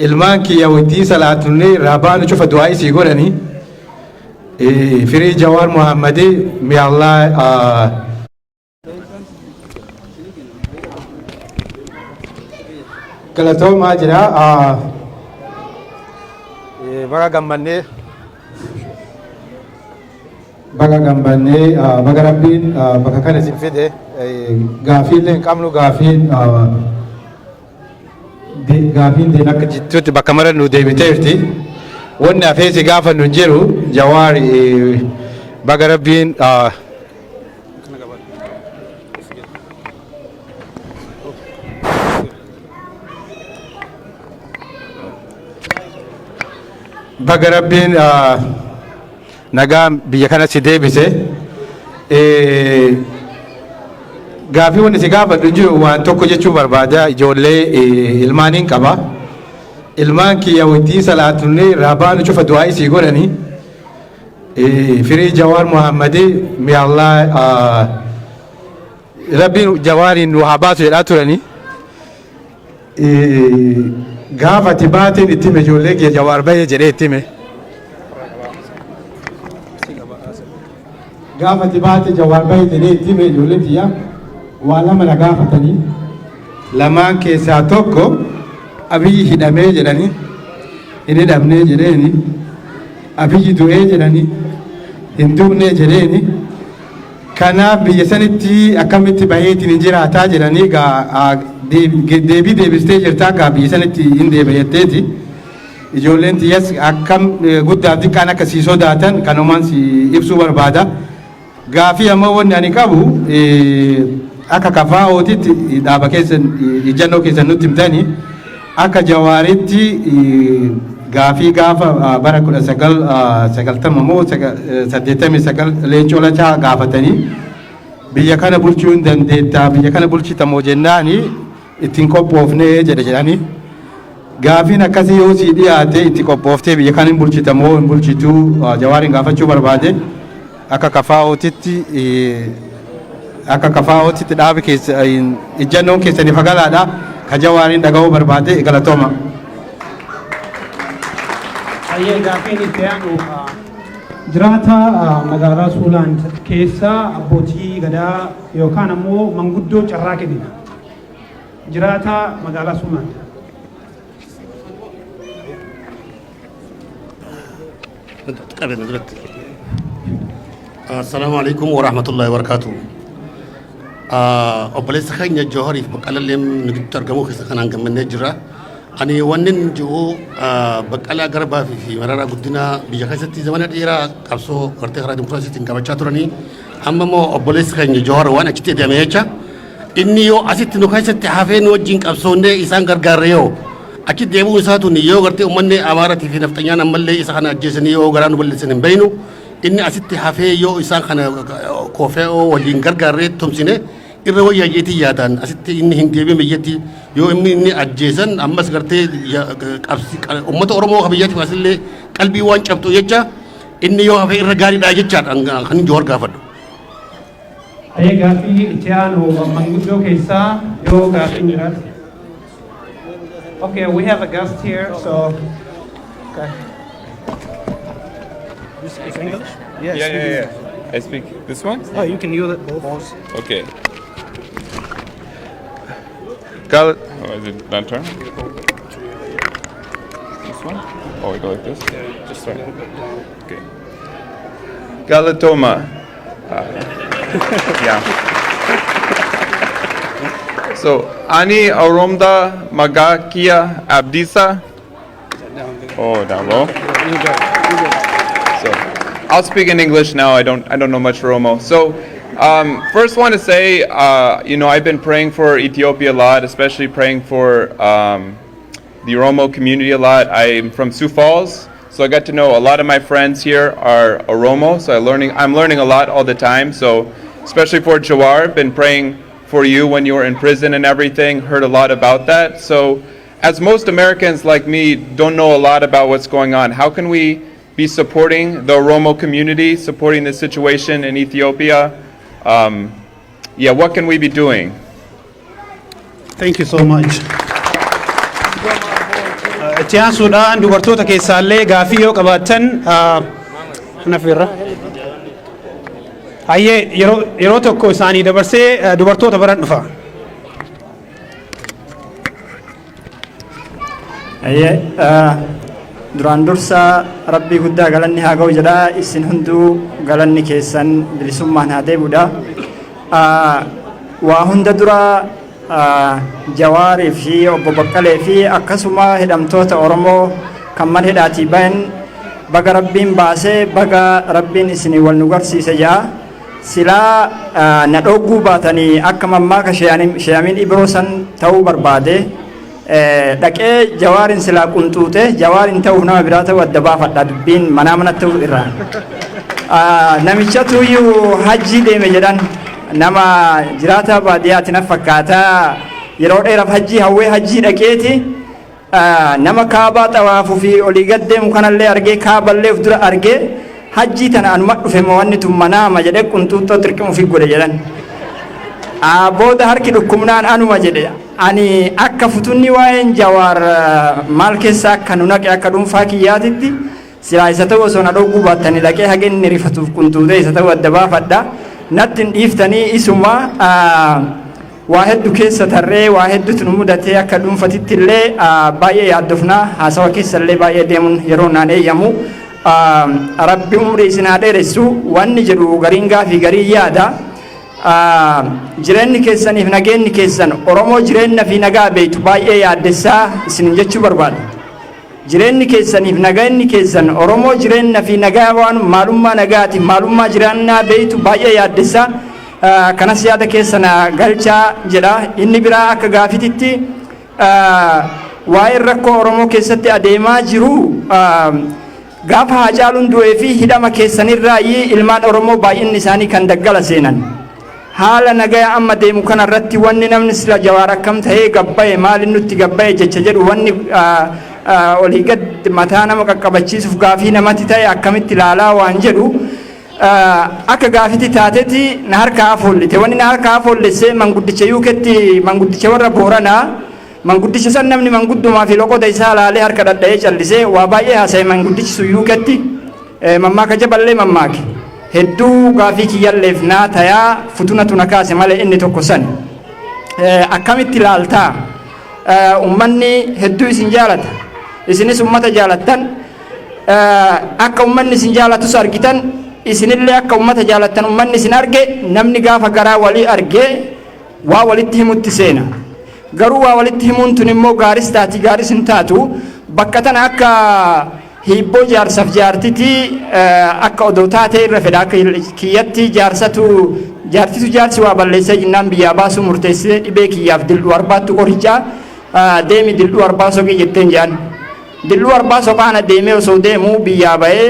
Ilmaan kiyya wajjii salaatunnee irraa baanu cufa du'aa isii godhanii. Free Jawaar Muhammadii, may Allah galatoomaa jira. Baga gammannee, baga gammannee, baga Rabbiin bakka kana isin fide. Gaafiillee hin qabnu. Gaafiin teen akka jittutti bakka mara nu deebiteerti. Wanni hafeesi gaafa nu hin jiru. Jawaar, baga Rabbiin baga Rabbiin nagaa biyya kana si deebise. Gaafii wanni si gaafadhu hin jiru. Waan tokko jechuu barbaada. Ijoollee ilmaaniin qaba. Ilmaan kiyya wajjii salaatunnee irraa baanu cufa du'aa isii godhanii. Free Jawaar Muhammadii, may Allah, Rabbiin Jawaariin nu haa baasu jedhaa turanii. Gaafa ati baateen itti hime, ijoollee kiyya Jawaar bahee jedhee itti hime. Gaafa ati baate Jawaar bahee jedhee itti hime, ijoollee tiyya waa lama na gaafatanii. Lamaan keessaa tokko Abiyyi hidhamee jedhanii, hin hidhamnee jedheeni. Abiyyi du'ee jedhanii, hin du'nee jedheeni. Kanaaf biyya sanitti akkamitti baheetiin hin jiraataa jedhanii, gaa deebii deebistee jirtaa, gaa biyya sanitti hin deeba jetteeti. Ijoolleen tiyyas akkam guddaaf xiqqaan akka sii sodaatan kanumaan si ibsuu barbaada. Gaafii ammoo wanni ani qabu, akka kafaa'ootitti dhaaba keessan ijjannoo keessan nutti himtanii, akka Jawaaritti gaafii gaafa bara 1990 moo 89 Leencoo Lataa gaafatanii, biyya kana bulchuu hin dandeettaa, biyya kana bulchitamoo jennaani, ittiin qophoofnee jedhe jedhanii. Gaafiin akkasii yoo sii dhiyaate itti qophooftee biyya kana hin bulchitamoo hin bulchituu Jawaariin gaafachuu barbaade. Akka kafaa'ootitti dhaabi keessa ijjannoon keessanii fagalaadha ka Jawaariin dhaga'uu barbaade. Galatooma. Hayyee, gaafiin itti aanu jiraata magaalaa Suulaan keessa abbootii gadaa yookaan ammoo manguddoo carraa kennina. Jiraata magaalaa Suulaan. Qabeen duratti. Assalaamu alaikum wa rahmatullahi wa barakatuh. Obboleessa keenya Jawahariif Baqqalallee nu gidduutti argamuu keessa kanaan gammannee jira. Ani wannin jiru, Baqqalaa Garbaa fi Mararaa Guddinaa biyya keessatti zamana dheeraa qabsoo gartee karaa dimokiraasiitiin qabachaa turanii, amma immoo obboleessi keenya Jawahar waan achitti deeme jecha, inni yoo asitti nu keessatti hafee nu wajjin qabsoonnee isaan gargaarre, yoo achi deebi'uun isaa tuni yoo gartee uummanni Amaaratii fi nafxanyaan ammallee isa kana ajjeesanii yoo garaa nu balleessan hin beeynu, inni asitti hafee yoo isaan kana kofee waliin gargaarree tumsine irra wayyaa jeetii yaadaan, asitti inni hin deebiin biyyatti yoo inni ajjeesan ammas gartee qabsi uummata Oromoo kan biyyaatiif asillee qalbii waan cabxu jecha, inni yoo hafe irra gaariidha jechaadha kan Jawar gaafadhu. Hayyee, gaaffii itti aanu manguddoo keessaa yoo gaaffiin jiraate. Okay, we have a guest here, so okay. You speak English? Yeah. I speak this one? Oh, you can use it both. Okay. Oh, is it that turn? This one? Oh, we go like this? Yeah, just a Sorry. Little bit down. Okay. Galatoma. Yeah. So, Ani Oromodha Maqaan kiyya Abdisa. Is that down there? Oh, down low. You got it. You got it. So I'll speak in English now. I don't know much Oromo. So first, want to say, I've been praying for Ethiopia a lot, especially praying for the Oromo community a lot. I'm from Sioux Falls, so I got to know a lot of my friends here are Oromo. So I'm learning a lot all the time. So especially for Jawar, been praying for you when you were in prison and everything. Heard a lot about that. So as most Americans like me don't know a lot about what's going on, how can we be supporting the Oromo community, supporting the situation in Ethiopia? Yeah, what can we be doing? Thank you so much. Itti aansuudhaan dubartoota keessaallee gaafii yoo qabaattan nafirra. Hayyee, yeroo tokko isaanii dabarsee dubartoota baran dhufa. Hayyee, duraan dursa rabbii guddaa galanni haa ga'u jedha. Isin hunduu galanni keessan bilisummaan haa deebi'udha. Waa hunda dura Jawaarii fi obbo Baqqalee fi akkasuma hidhamtoota Oromoo kan mana hidhaatii bahan baga rabbiin baasee, baga rabbiin isinii wal nu garsiise jedha. Silaa na dhogguu baatanii akka mammaaka Sheeyamiin Ibroo san ta'uu barbaade. Dhaqee Jawaarin silaa qunxuute Jawaarin ta'uuf nama biraa ta'uu adda baafadha, dubbiin manaa mana ta'uu irraa. Namichatu iyyuu hajjii deeme jedhan, nama jiraata baadiyyaati na fakkaata, yeroo dheeraaf hajjii hawwee hajjii dhaqeeti nama kaabaa xawaafuu fi olii gad deemu kanallee argee, kaaballee of dura argee, hajjii tana anuma dhufe moo wanni tun manaama jedhee qunxuuxxoo tirqimu fi godhe jedhan. Booda harki dhukkubnaan anuma jedhe. Ani akka futunni waa'een Jawaar maal keessa akka nu naqe, akka dhuunfaa kiyyaatitti silaa isa ta'u osoo na dhogguu baattanii dhaqee haga inni rifatuuf qunxuutee isa ta'u adda baafadha. Natti hin dhiiftanii isuma waa hedduu keessa tarree waa hedduutu nu mudatee, akka dhuunfatitti illee baay'ee yaaddofna, haasawa keessa illee baay'ee deemuun yeroo naan eeyyamu. Rabbi umrii isin haa dheeressu. Wanni jedhu gariin gaafii garii yaada. Jireenyi keessaniif nageenyi keessan Oromoo jireenya fi nagaa beektu baay'ee yaaddessaa isin jechuu barbaada. Jireenyi keessaniif nageenyi keessan Oromoo jireenya fi nagaa waan maalummaa nagaatiif maalummaa jiraannaa beektu baay'ee yaaddessaa. Kanas yaada keessa na galchaa jedha. Inni biraa akka gaafititti waa'een rakkoo Oromoo keessatti adeemaa jiru, gaafa Haacaaluun du'ee fi hidhama keessanirraayi ilmaan Oromoo baay'inni isaanii kan daggala seenan. Haala nagaya amma deemu kanarratti wanni namni sila Jawaar akkam ta'ee gabbaye, maaliin nutti gabbaye jecha jedhu, wanni olii gad mataa nama qaqqabachiisuuf gaafii namatti ta'e akkamitti ilaalaa waan jedhu akka gaafiti taatetti na harkaa afollite. Wanni na harkaa afollisse manguddicha yuuketti, manguddicha warra Booranaa. Manguddicha san namni manguddumaa fi loqoda isaa laalee harka dhadha'ee callisee waa baay'ee haasa'e. Manguddichi sun yuuketti mammaaka jaballee mammaake. Hedduu gaafii kiyyalleef naa tayaa futunatu na kaase malee inni tokko san. Akkamitti ilaaltaa? Ummanni hedduu isin jaalata. Isinis ummata jaalattan. Akka ummanni isin jaalatus argitan, isinillee akka ummata jaalattan ummanni isin arge. Namni gaafa garaa walii argee waa walitti himutti seena. Garuu waa walitti himuun tun immoo gaaris taati gaaris hin taatu. Bakka tana akka hiibboo jaarsaaf jaartitii akka odoo taatee irra fedha. Akka kiyyatti jaarsatu jaartitu jaarsi waa balleessee jinnaan biyyaa baasuu murteessitee, dhibee kiyyaaf dildhuu arbaattu qorichaa, deemi dildhuu arbaa soqii jetteen jedhan. Dildhuu arbaa soqaana deemee osoo deemuu biyyaa ba'ee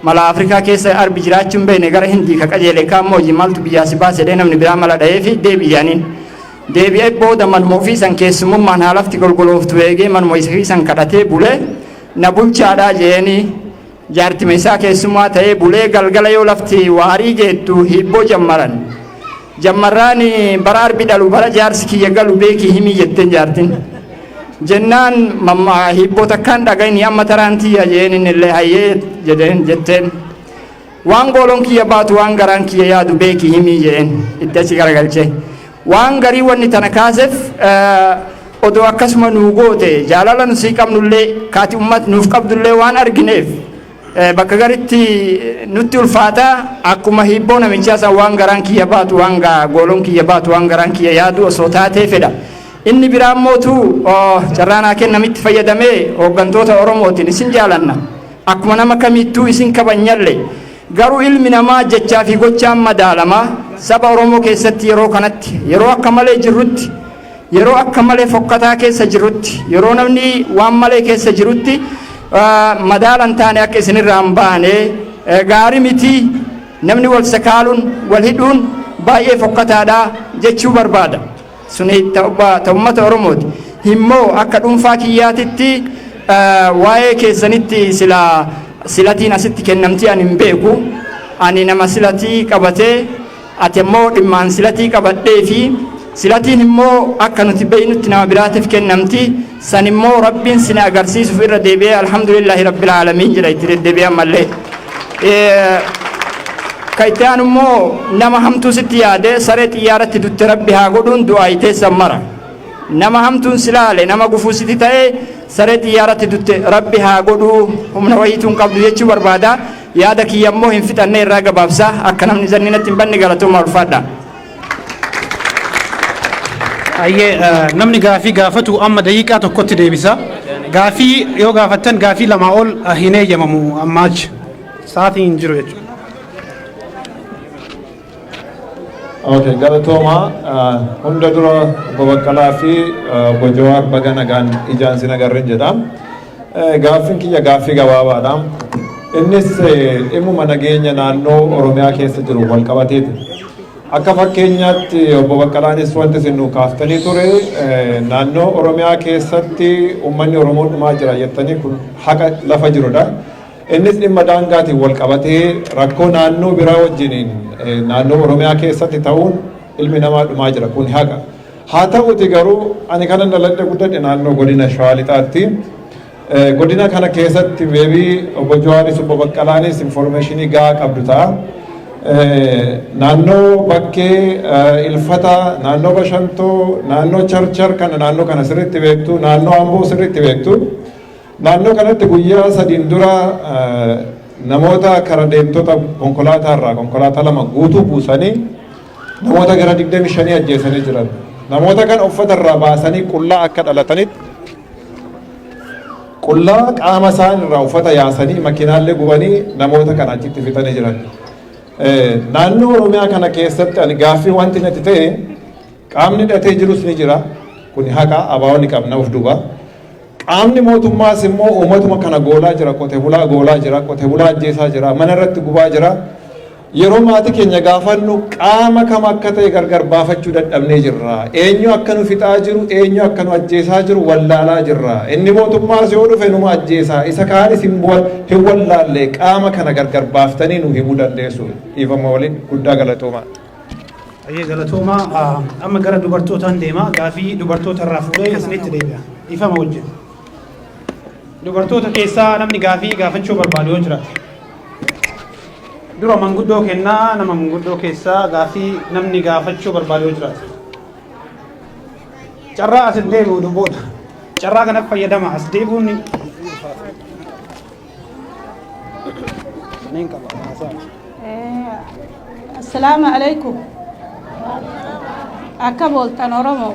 mala Afrikaa keessa arbi jiraachuu hin beekne gara Hindii ka qajeele kaan hojii maaltu biyyaa si baase jedhee namni biraa mala dha'ee fi deebi jedhaniin. Deebi'ee booda manuma ofii san keessumummaan haalafti golgolooftu eegee manuma ofii san kadhatee bulee, na bulchaadhaa jeeni jaartima isaa keessummaa ta'ee bulee, galgala yoo lafti waarii geettu hiibboo jammaran. Jammarraan bara arbi dhalu bara jaarsi kiyya galu beekii himii jetteen jaartin. Jennaan mamma hiibboo takkaan dhagayni amma taraan tiyya jeen, inni illee hayyee jedheen jetteen. Waan gooloon kiyya baatu, waan garaan kiyya yaadu beekii himii jeen itti achi garagalchee. Waan garii wanni tana kaaseef, odoo akkasuma nuu goote, jaalala nu sii qabnullee kaati ummat nuuf qabdullee waan argineef bakka garitti nutti ulfaata. Akkuma hiibboo namichaa san waan garaan kiyya baatu, waan gooloon kiyya baatu, waan garaan kiyya yaadu osoo taatee fedha. Inni biraa mootu carraanaa kennamitti fayyadamee hooggantoota Oromootiin isin jaalanna. Akkuma nama kamittuu isin kabanyallee, garuu ilmi namaa jechaa fi gochaan madaalama. Saba Oromoo keessatti yeroo kanatti, yeroo akka malee jirrutti, yeroo akka malee fokkataa keessa jirrutti, yeroo namni waan malee keessa jirutti madaalan taane akka isinirraa hin baane gaarii miti. Namni wal sakaaluun wal hidhuun baay'ee fokkataadha jechuu barbaada. Suni ta ummata Oromooti. Immoo akka dhuunfaa kiyyaatitti waa'ee keessanitti sila silatiin asitti kennamtii ani hin beeku. Ani nama silatii qabatee, ati immoo dhimmaan silatii qabadhee fi Silatiin immoo akka nuti beeynutti nama biraatiif kennamti. San immoo Rabbiin sina agarsiisuuf irra deebi'ee alhamdulillahi rabbil aalamiin jedha itti deddeebi'ee ammallee. Ka itti aanu immoo nama hamtuu sitti yaade saree xiyyaaratti dutte Rabbi haa godhuun du'aa teessan mara. Nama hamtuun si laale, nama gufuu sitti ta'e, saree xiyyaaratti dutte Rabbi haa godhuu, humna wayiituu hin qabdu jechuu barbaada. Yaada kiyya immoo hin fixanne, irraa gabaabsa, akka namni zanni natti hin banne. Galatooma, ulfaadha. Ayyee, namni gaafii gaafatu amma daqiiqaa tokkotti deebisa. Gaafii yoo gaafattan gaafii lamaa ol hin eeyyamamu, ammaa achi. Sa'aatiin hin jiru jechuudha. Okay, galatooma. Hunda dura obbo Baqqalaa fi obbo Jawaar baga nagaan ijaan sin agarrin jedha. Gaaffiin kiyya gaaffii gabaabaadha. Innis dhimmuma nageenya naannoo Oromiyaa keessa jiru wal qabateeti. Akka fakkeenyaatti obbo Baqqalaanis wanti isin nu kaaftanii ture, naannoo Oromiyaa keessatti uummanni Oromoo dhumaa jira jettanii, kun haqa lafa jirudha. Innis dhimma daangaatiin wal qabatee rakkoo naannoo biraa wajjiniin naannoo Oromiyaa keessatti ta'uun ilmi namaa dhumaa jira, kun haqa. Haa ta'uti garuu ani kanan dhaladhe guddadhe naannoo godina Shawaa Lixaatti. Godina kana keessatti maybe obbo Jawaaris obbo Baqqalaanis informationii gahaa qabdu ta'a. Naannoo bakkee Ilfata, naannoo Bashantoo, naannoo Charchar kana, naannoo kana sirriitti beektu, naannoo Amboo sirriitti beektu. Naannoo kanatti guyyaa 3n dura namoota kara deemtota konkolaataa irraa konkolaataa lama guutuu buusanii namoota gara 25 ajjeesanii jiran. Namoota kana uffata irraa baasanii qullaa akka dhalatanitti qullaa qaama isaan irraa uffata yaasanii makiinaallee gubanii namoota kana achitti fixanii jiran. Naannoo Oromiyaa kana keessatti ani gaaffii wanti natti ta'e, qaamni hidhatee jirus ni jira. Kun haqa, abaa'oo ni qabna of duuba. Qaamni mootummaas immoo uummatuma kana goolaa jira, qote bulaa goolaa jira, qote bulaa ajjeesaa jira, mana irratti gubaa jira. Yeroo maatii keenya gaafannu qaama kam akka ta'e gargar baafachuu dadhabnee jirra. Eenyu akka nu fixaa jiru, eenyu akka nu ajjeesaa jiru wallaalaa jirra. Inni mootummaas yoo dhufe numa ajjeesaa. Isa kaanis hin wallaalle. Qaama kana gargar baaftanii nu himuu dandeessu. Dhiifama waliin, guddaa galatoomaa. Ayyee, galatoomaa. Amma gara dubartootaan deema. Gaafii dubartoota irraa fuudhee isinitti deebi'a. Dhiifama wajjin. Dubartoota keessaa namni gaafii gaafachuu barbaadu yoo jiraate. Dura manguddoo kennaa, nama manguddoo keessaa gaafii namni gaafachuu barbaadu yoo jiraate. Carraa as hin deebi'u booda. Carraa kanatti fayyadama, as deebi'uun ni ulfaata. Kanneen qaba haasaa. Assalaamu alaikum. Akka booltan Oromoo.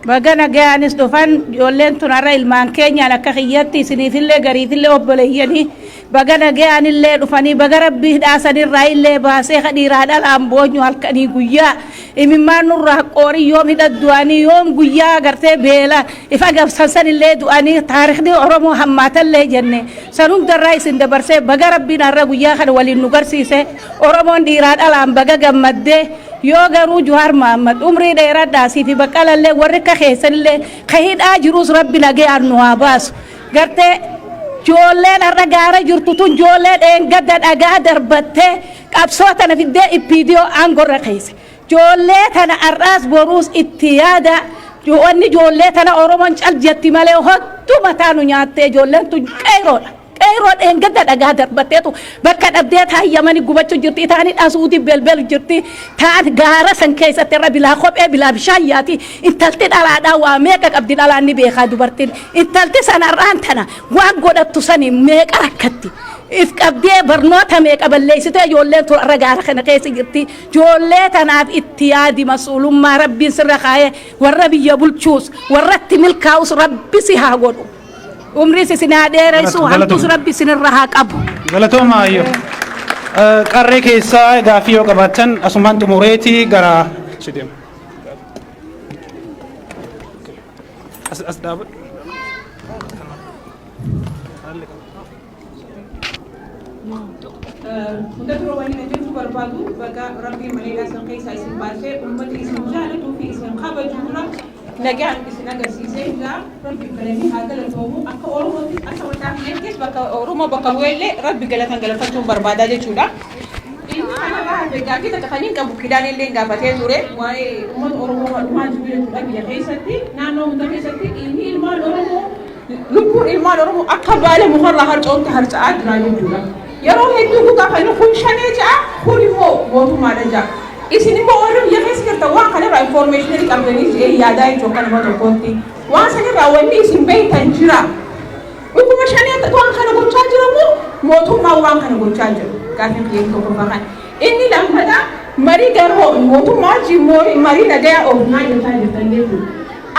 Baga nagayaanis dhufan. Ijoolleen tun har'a ilmaan keenyaan akka kiyyatti isiniifillee gariifillee obboleeyyanii baga nagayaanillee dhufanii, baga rabbii hidhaasanirraa illee baasee. Kadhiiraa dhalaan boonyu halkanii guyyaa imimmaan nurraa qoorii, yoom hidha du'anii, yoom guyyaa gartee beela ifa gabsan sanillee du'anii, taarikni Oromoo hammaatallee jenne san hundarraa isin dabarsee, baga rabbiin har'a guyyaa kana waliin nu garsiise. Oromoon dhiiraa dhalaan baga gammaddee. Yoo garuu Jawaar Mahammad umrii dheeradhaa, sii fi Baqqalallee, warri akka keessanillee ka hidhaa jirus rabbi nagayaan nu haa baasu. Gartee ijoolleen har'a gaara jirtu tun ijoollee dheengadda dhagaa darbattee qabsoo tana fiddee ippiidiyoo aangorra keesse. Ijoollee tana har'aas boruus itti yaada. Wanni ijoollee tana Oromoon cal jetti malee hoddu mataa nu nyaattee. Ijoolleen tun qeeroodha. Qeeroo dheengadda dhagaa darbatteetu bakka dhabdee taayyamanii gubachuu jirti. Itaanii dhasuuti belbelu jirti. Taan gaara san keessatti irra bilaa kophee bilaa bishaan yaati. Intalti dhalaadhaa waa meeqa qabdi, dhalaan ni beekaa dubartiin. Intalti san har'aan tana waan godhattu sani meeqa rakkatti. If qabdee barnoota meeqa balleessitee ijoolleen tun har'a gaara kana keessa jirti. Ijoollee tanaaf itti yaadi, mas'uulummaa rabbiin sirra kaayee warra biyya bulchuus warratti milkaa'us rabbi si haa godhu. Umriis isin haa dheeressu, hamtuus rabbi isinirra haa qabu. Galatooma ayyo. Qarree keessaa gaaffii yoo qabaattan asumaan xumureeti gara si deema. As dhaabadhu. Hunda dura wanni na jechuu barbaadu, baga rabbiin maneedhaa isin keessaa isin baasee uummata isin jaalatuu fi isin kabaju dura nagaan isin agarsiisee jira. Rabbi galanii haa galatoomu. Akka Oromootti, akka mataa kiyyattis, bakka Oromoo bakka bu'ellee rabbi galatan galafachuun barbaadaa jechuudha. Inni kanarraa Hafe gaaffii takka kan hin qabu, Kidaan illee gaafatee ture. Waa'ee uummata Oromoo dhumaa jiru jechuudha. Biyya keessatti, naannoo hunda keessatti ilmi ilmaan Oromoo, lubbuun ilmaan Oromoo akka baala mukarraa harca'utti harca'aa jira jechuudha. Yeroo hedduu dhugaa kan kun shanee ja'a, kun immoo mootummaadha ja'a. Isin immoo warri biyya keessa jirtan waan kanarraa information qabdanii jedhee yaadaa jechuudha akka nama tokkootti. Waan sanirraa wanni isin beektan jira. Dhuguma shanee waan kana gochaa jira moo mootummaan waan kana gochaa jiru? Gaaffiin kiyya tokkoffaa kana. Inni lammataa, marii garuu mootummaa wajjin marii nagayaa oofnaa jechaa jirtan jechuudha.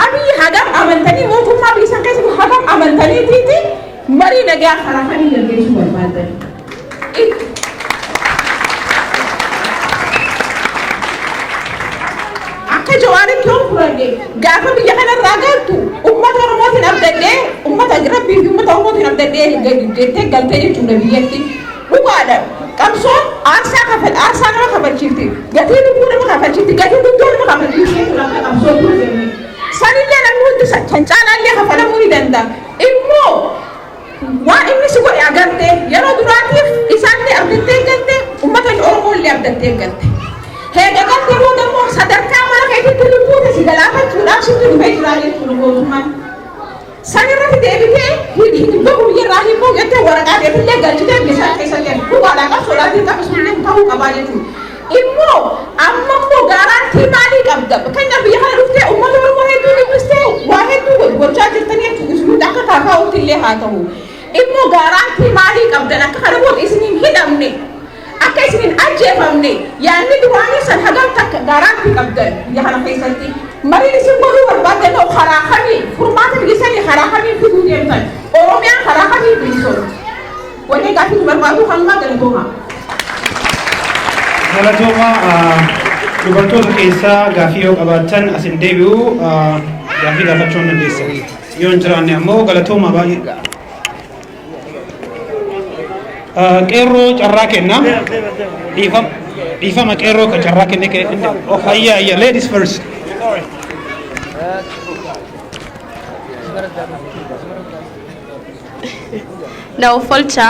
Abiyyi hagam amantanii, mootummaa biyya san keessatti hagam amantaniitiiti marii nagayaa karaa kamii gaggeessuu barbaadan? Akka Jawaaritti yoon fudhadhe, gaafa biyya kanarraa galtu uummata Oromootiin abdadhee, uummata Rabbii fi uummata Oromootiin abdadhee jettee galtee jechuudha biyyatti. Dhugaadha. Qabsoon aarsaa kafal, aarsaa nama kafalchiifti. Gatii lubbuu nama kafalchiifti. Gatii guddoo nama kafalchiifti jechuudha akka qabsoo kun. Sanillee namni hundi kan caalaallee kafalamuu ni danda'a. Immoo waan inni si godhe agarte, yeroo duraatiif isaallee abdattee galte, uummata Oromoo illee abdattee galte. Heega galtee booda immoo sadarkaa mana keetitti lubbuun si galaafachuudhaaf sitti dhufee jira jechuudha mootummaan. San irratti deebitee hin bahu, biyyarraa hin bahu jettee waraqaa deebillee galchitee biyya sana keessatti dhugaadhaan qabsoodhaan qabsuullee ta'uu qabaa jechuudha. Immoo amma immoo guarantee maalii qabda? Fakkeenyaaf, biyya kana dhuftee uummata Oromoo hedduu dubbistee waa hedduu gochaa jirtanii jechuudha. Isin akka kaafaa'utti illee haa ta'u. Immoo guarantee maalii qabdan akka kana booda isin hin hidhamne? Akka isin hin ajjeefamne yaadni duraanii san hagam takka guarantee qabdan biyya kana keessatti? Mariin isin godhuu barbaaddan hoo karaa kamii? Furmaata biyya sanii karaa kamii fiduu deemtan? Oromiyaan karaa kamii bilisoomti? Wanni gaaffii barbaadu kanumaa, galatooma. Galatooma. Dubartoota keessaa gaaffii yoo qabaattan asin deebi'u gaaffii gaafachuu hin dandeessan. Yoo hin jiraanne ammoo galatooma baay'ee. Qeerroo carraa kenna. Dhiifama, dhiifama, qeerroo kan carraa kenne. Oh, hayya, hayya, ladies first. Na offolcha,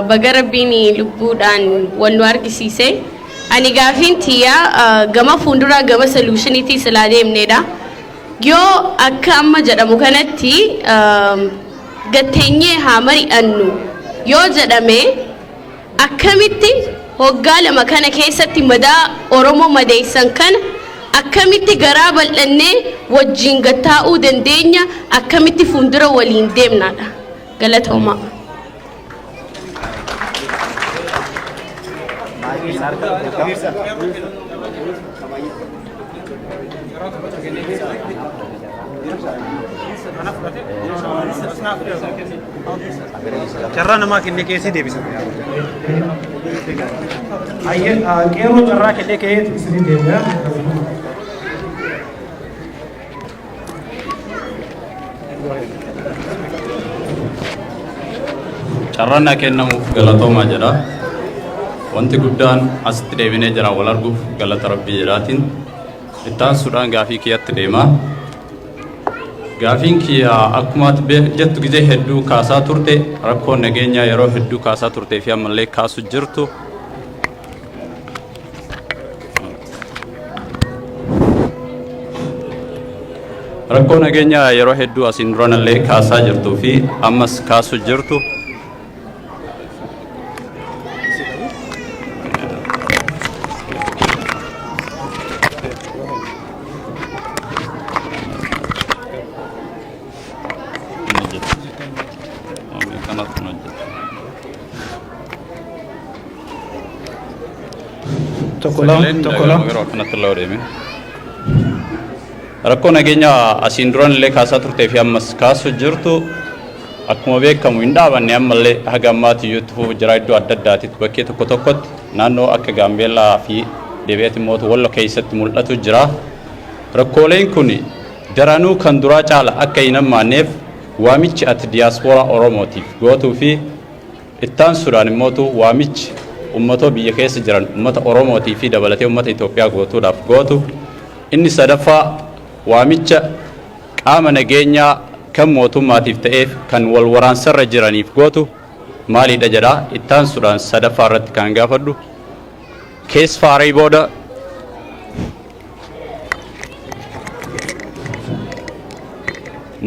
baga Rabbiin lubbuudhaan wal nu argisiise. Ani gaafiin tiyya gama fuulduraa, gama solutioniitii silaa deemnedha. Yoo akka amma jedhamu kanatti gatteenyee haa mari'annu yoo jedhame, akkamitti hoggaa 2 kana keessatti madaa Oromoo madeessan kana akkamitti garaa bal'annee wajjiin gattaa'uu dandeenya, akkamitti fuuldura waliin deemnaadha? Galatoomaa. Carraa namaa kennee keessi deebisa. Hayyee, qeerroo carraa kennee ka'ee isinii deebi'a. Carraan naa kennamuuf galatoomaa jedha. Wanti guddaan asitti deebinee jira wal arguuf galata Rabbii jedhaatiin. Itti aansuudhaan gaafii kiyyatti deema. Gaafiin kiyya akkuma ati jettu gizee hedduu kaasaa turte, rakkoon nageenyaa yeroo hedduu kaasaa turtee fi ammallee kaasu jirtu. Rakkoo nageenyaa yeroo hedduu asiin duranallee kaasaa jirtuu fi ammas kaasu jirtu. Kanatti hin hojjetu. Tokko, lama, Sagaleen tokko, lama. Yeroo akkanatti illee deeme. Rakkoo nageenyaa asiin duran illee kaasaa turtee fi ammas kaasu jirtu akkuma beekamu hin dhaabanne, ammallee haga ammaatti iyyuu itti fufuu jira. Iddoo adda addaatitti, bakkee tokko tokkotti, naannoo akka Gaambeellaa fi deebi'eeti immoo Wallo keessatti mul'atu jira. Rakkooleen kun daranuu kan duraa caala akka hin hammaanneef waamichi ati diyaaspooraa Oromootiif gootuu fi ittaansuudhaan immootu waamichi uummatoo biyya keessa jiran uummata Oromootii fi dabalatee uummata Itoophiyaa gootuudhaaf gootu. Inni sadaffaa, waamicha qaama nageenyaa kan mootummaatiif ta'eef kan wal waraansarra jiraniif gootu maalidha jedha. Ittaansuudhaan sadaffaa irratti kan gaafadhu, Kees faarii booda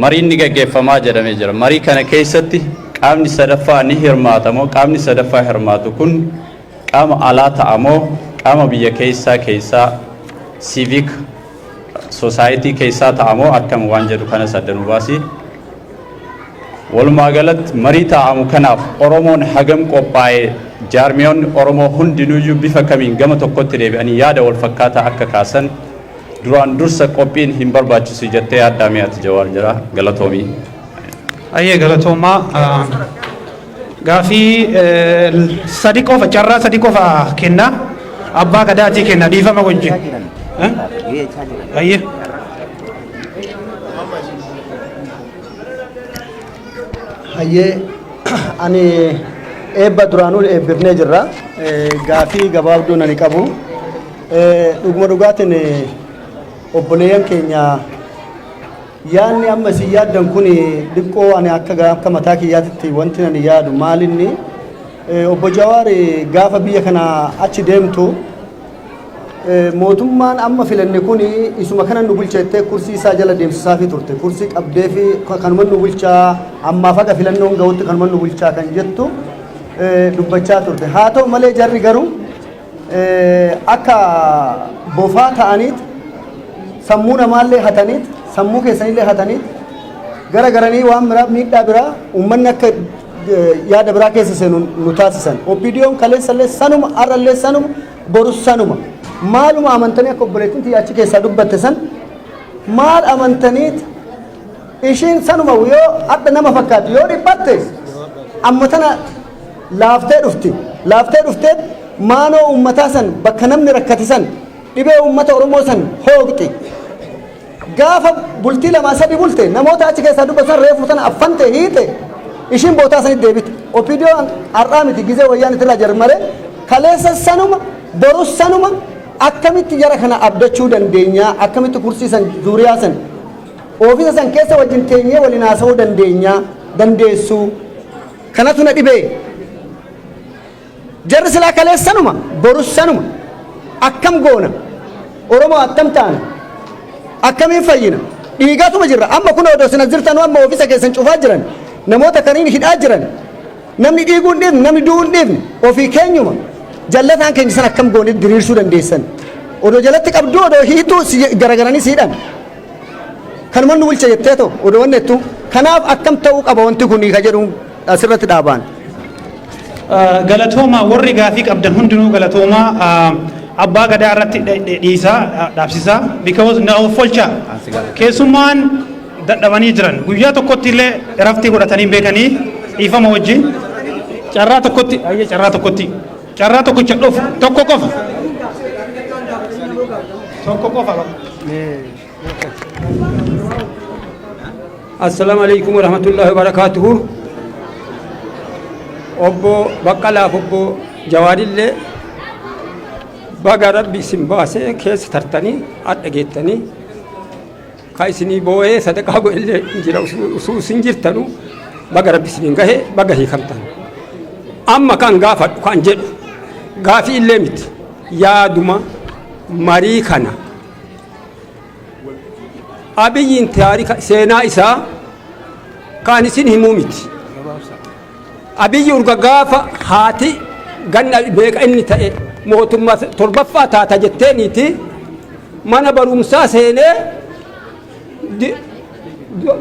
mariin ni gaggeeffamaa jedhamee jira. Marii kana keessatti qaamni sadaffaa ni hirmaata moo, qaamni sadaffaa hirmaatu kun qaama alaa ta'a moo, qaama biyya keessaa keessaa civic society keessaa ta'a moo akkam waan jedhu kanas adda nu baasi. Walumaa galatti marii taa'amu kanaaf Oromoon hagam qophaa'ee, jaarmiyoonni Oromoo hundinuyyuu bifa kamiin gama tokkotti deebi'anii yaada wal fakkaataa akka kaasan duraan dursa qophiin hin barbaachisu jettee yaaddaa? Mi'aati Jawaar jira, galatoomii. Ayyee, galatoomaa. Gaafii sadi qofa, carraa sadi qofa kenna. Abbaa gadaatii kenna, dhiifama wajjin. Ayyee. Hayyee, ani eebba duraanuu eebbifnee jirra. Gaafii gabaabduu nani qabu. Dhuguma dhugaatiin obboleeyyan keenya, yaadni amma isin yaaddan kun xiqqoo ani akka mataa kiyyaatitti wanti ani yaadu maalinni, obbo Jawaar, gaafa biyya kana achi deemtu mootummaan amma filanne kun isuma kana nu bulcha jettee kursii isaa jala deemsisaafii turte. Kursii qabdee fi kanuma nu bulchaa, ammaaf haga filannoon gahutti kanuma nu bulchaa kan jettu dubbachaa turte. Haa ta'u malee jarri garuu akka bofaa ta'aniit sammuu namaallee hataniit, sammuu keessanillee hataniit gara garanii waan biraa, miidhaa biraa, uummanni akka yaada biraa keessa seenu nu taasisan. OPDOn kaleessallee sanuma, har'allee sanuma, borus sanuma. Maaluma amantanii, akka obboleettiin tiyya achi keessaa dubbatte san, maal amantaniit ishiin sanuma yoo adda nama fakkaatu yoo dhiphatte amma tana laaftee dhufti. Laaftee dhuftee maanoo uummataa san, bakka namni rakkate san, dhibee uummata Oromoo san hooqxi. Gaafa bultii lamaa sadi bulte, namoota achi keessaa dubbatan reefu sana affante hiite, ishiin bootaa sanitti deebite. OPDOn har'aa miti, gizee wayyaan itti irraa malee kaleessa sanuma, borus sanuma. Akkamitti jara kana abdachuu dandeenya? Akkamitti kursii san, zuuriyaa san, oofisa san keessa wajjin teenyee waliin haasa'uu dandeenya dandeessuu? Kanatu na dhibee. Jarri silaa kaleessanuma, borus sanuma. Akkam goona? Oromoo attam taana? Akkamiin fayyina? Dhiigaatuma jirra. Amma kun odoo isin as jirtanuu amma oofisa keessan cufaa jiran, namoota kaniin hidhaa jiran. Namni dhiiguu hin dhiifne, namni du'uu hin dhiifne, ofii keenyuma jallataan keenya san akkam goone diriirsuu dandeessan? Odoo jalatti qabduu, odoo hiituu garagaranii siidhan. Kanuma nu bulcha jettee ta'u odoo wanni jettu. Kanaaf akkam ta'uu qaba wanti kun ka jedhu asirratti dhaabaan. Galatooma, warri gaafii qabdan hundinuu galatooma. Abbaa gadaa irratti dhiisaa, dhaabsisaa, because na folcha keessummaan dadhabanii jiran. Guyyaa tokkotti illee raftii godhatanii beekanii, dhiifama wajjin. Carraa tokkotti, ayyee, carraa tokkotti, carraa tokkicha dhufu, tokko qofa, tokko qofa. Assalaamu alaikum warahmatullahi wabarakatuhu. Obbo Baqqalaaf obbo Jawaarillee baga Rabbi isin baasee keessa tartanii hadha geettanii. Ka isinii boo'ee sadaqaa godhellee hin jira. Usuu isin jirtanu baga Rabbi isiniin gahe, baga hiikamtan. Amma kan gaafadhu kan jedhu gaafii illee miti, yaaduma. Marii kana Abiyyiin taarika seenaa isaa kan isin himuu miti. Abiyyi urga gaafa haati ganna meeqa inni ta'e mootummaa torbaffaa taata jetteeniiti mana barumsaa seenee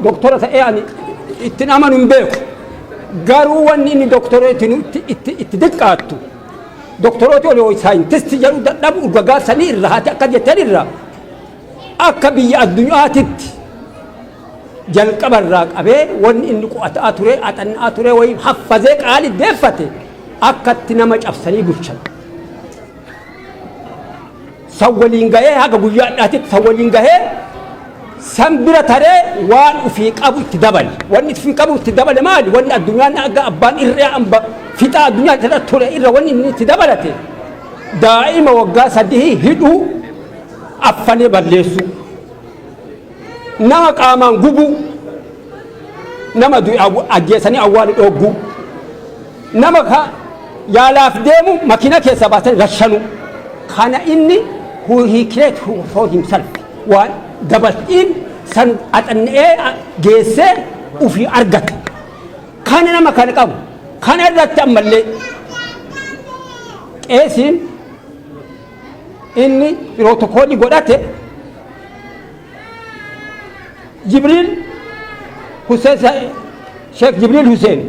doktora ta'ee ani ittiin amanu hin beeku. Garuu wanni inni doktoreetiin itti diqqaattu, doktorooti olii saayintistii jedhu dadhabu, urga gaafsanii irra haati akka jetteen irra akka biyya addunyaatitti jalqaba irraa qabee wanni inni qo'ataa ture, axannaa ture, wayii haffazee qaali deeffate akkatti nama cabsanii bulchan. San waliin gahee haga guyyaa hadhaatitti san waliin gahee, san bira taree waan ufii qabu itti dabale. Wanni ufii qabu itti dabale maali? Wanni addunyaan akka abbaan irree amba fixaa addunyaa irra ture irra wanni inni itti dabalate daa'ima waggaa 3 hidhuu, affanee balleessuu, nama qaamaan gubuu, nama du'e ajjeesanii awwaalu dhoogguu, nama ka yaalaaf deemu makiina keessaa baasanii rashanuu. Kana inni who he create for himself, waan dabaltiin san axanna'ee geessee ufii argate. Kana nama kana qabu. Kana irratti ammallee qeesiin inni pirootokoolii godhate Jibriil Hussein, Sheekh Jibriil Hussein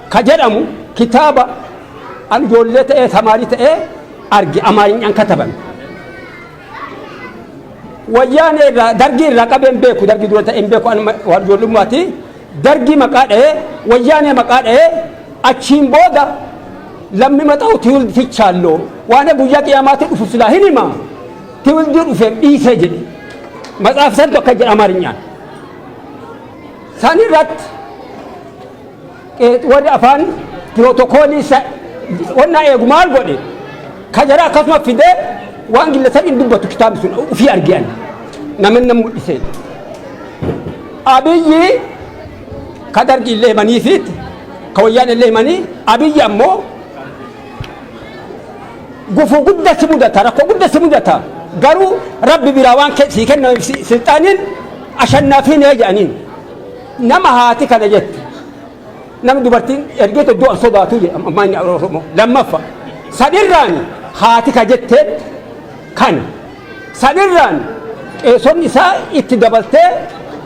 ka jedhamu, kitaaba an ijoollee ta'ee samaarii ta'ee arge, Amaarinyaan kataban. Wayyaanee irraa, Dargii irraa qabeen beeku, Dargii dura ta'een beeku, an waan ijoollummaati. Dargii maqaa dha'ee, Wayyaanee maqaa dha'ee, achiin booda ለሚመጣው ትውልድ ትቻለሁ, waan guyyaa qiyaamaatti dhufu silaa hin hima, ትውልድ dhufeef dhiisee jedhe. Matsaaf santu akka jedha Amaarinyaan. San irratti warri afaan pirootokoolii wannaa eegu maal godhe? Ka jara akkasuma fidee waan gilla hin dubbatu. Kitaabni sun ufii argiyan namni nam mul'ise. Abiyyi ka Dargi illee himaniifiit, ka Wayyaan illee himanii, Abiyyi ammoo gufuu guddaa si mudata, rakkoo guddaa si mudata, garuu Rabbi biraa waan sii kenname silxaaniin ashannaafiin jedhaniin. Nama haati kana jette, namni dubartiin ergeetu iddoo an sodaatu jedha ammaa inni Oromoo. Lammaffa sanirraan haati ka jetteen kana, sanirraan qeesonni isaa itti dabaltee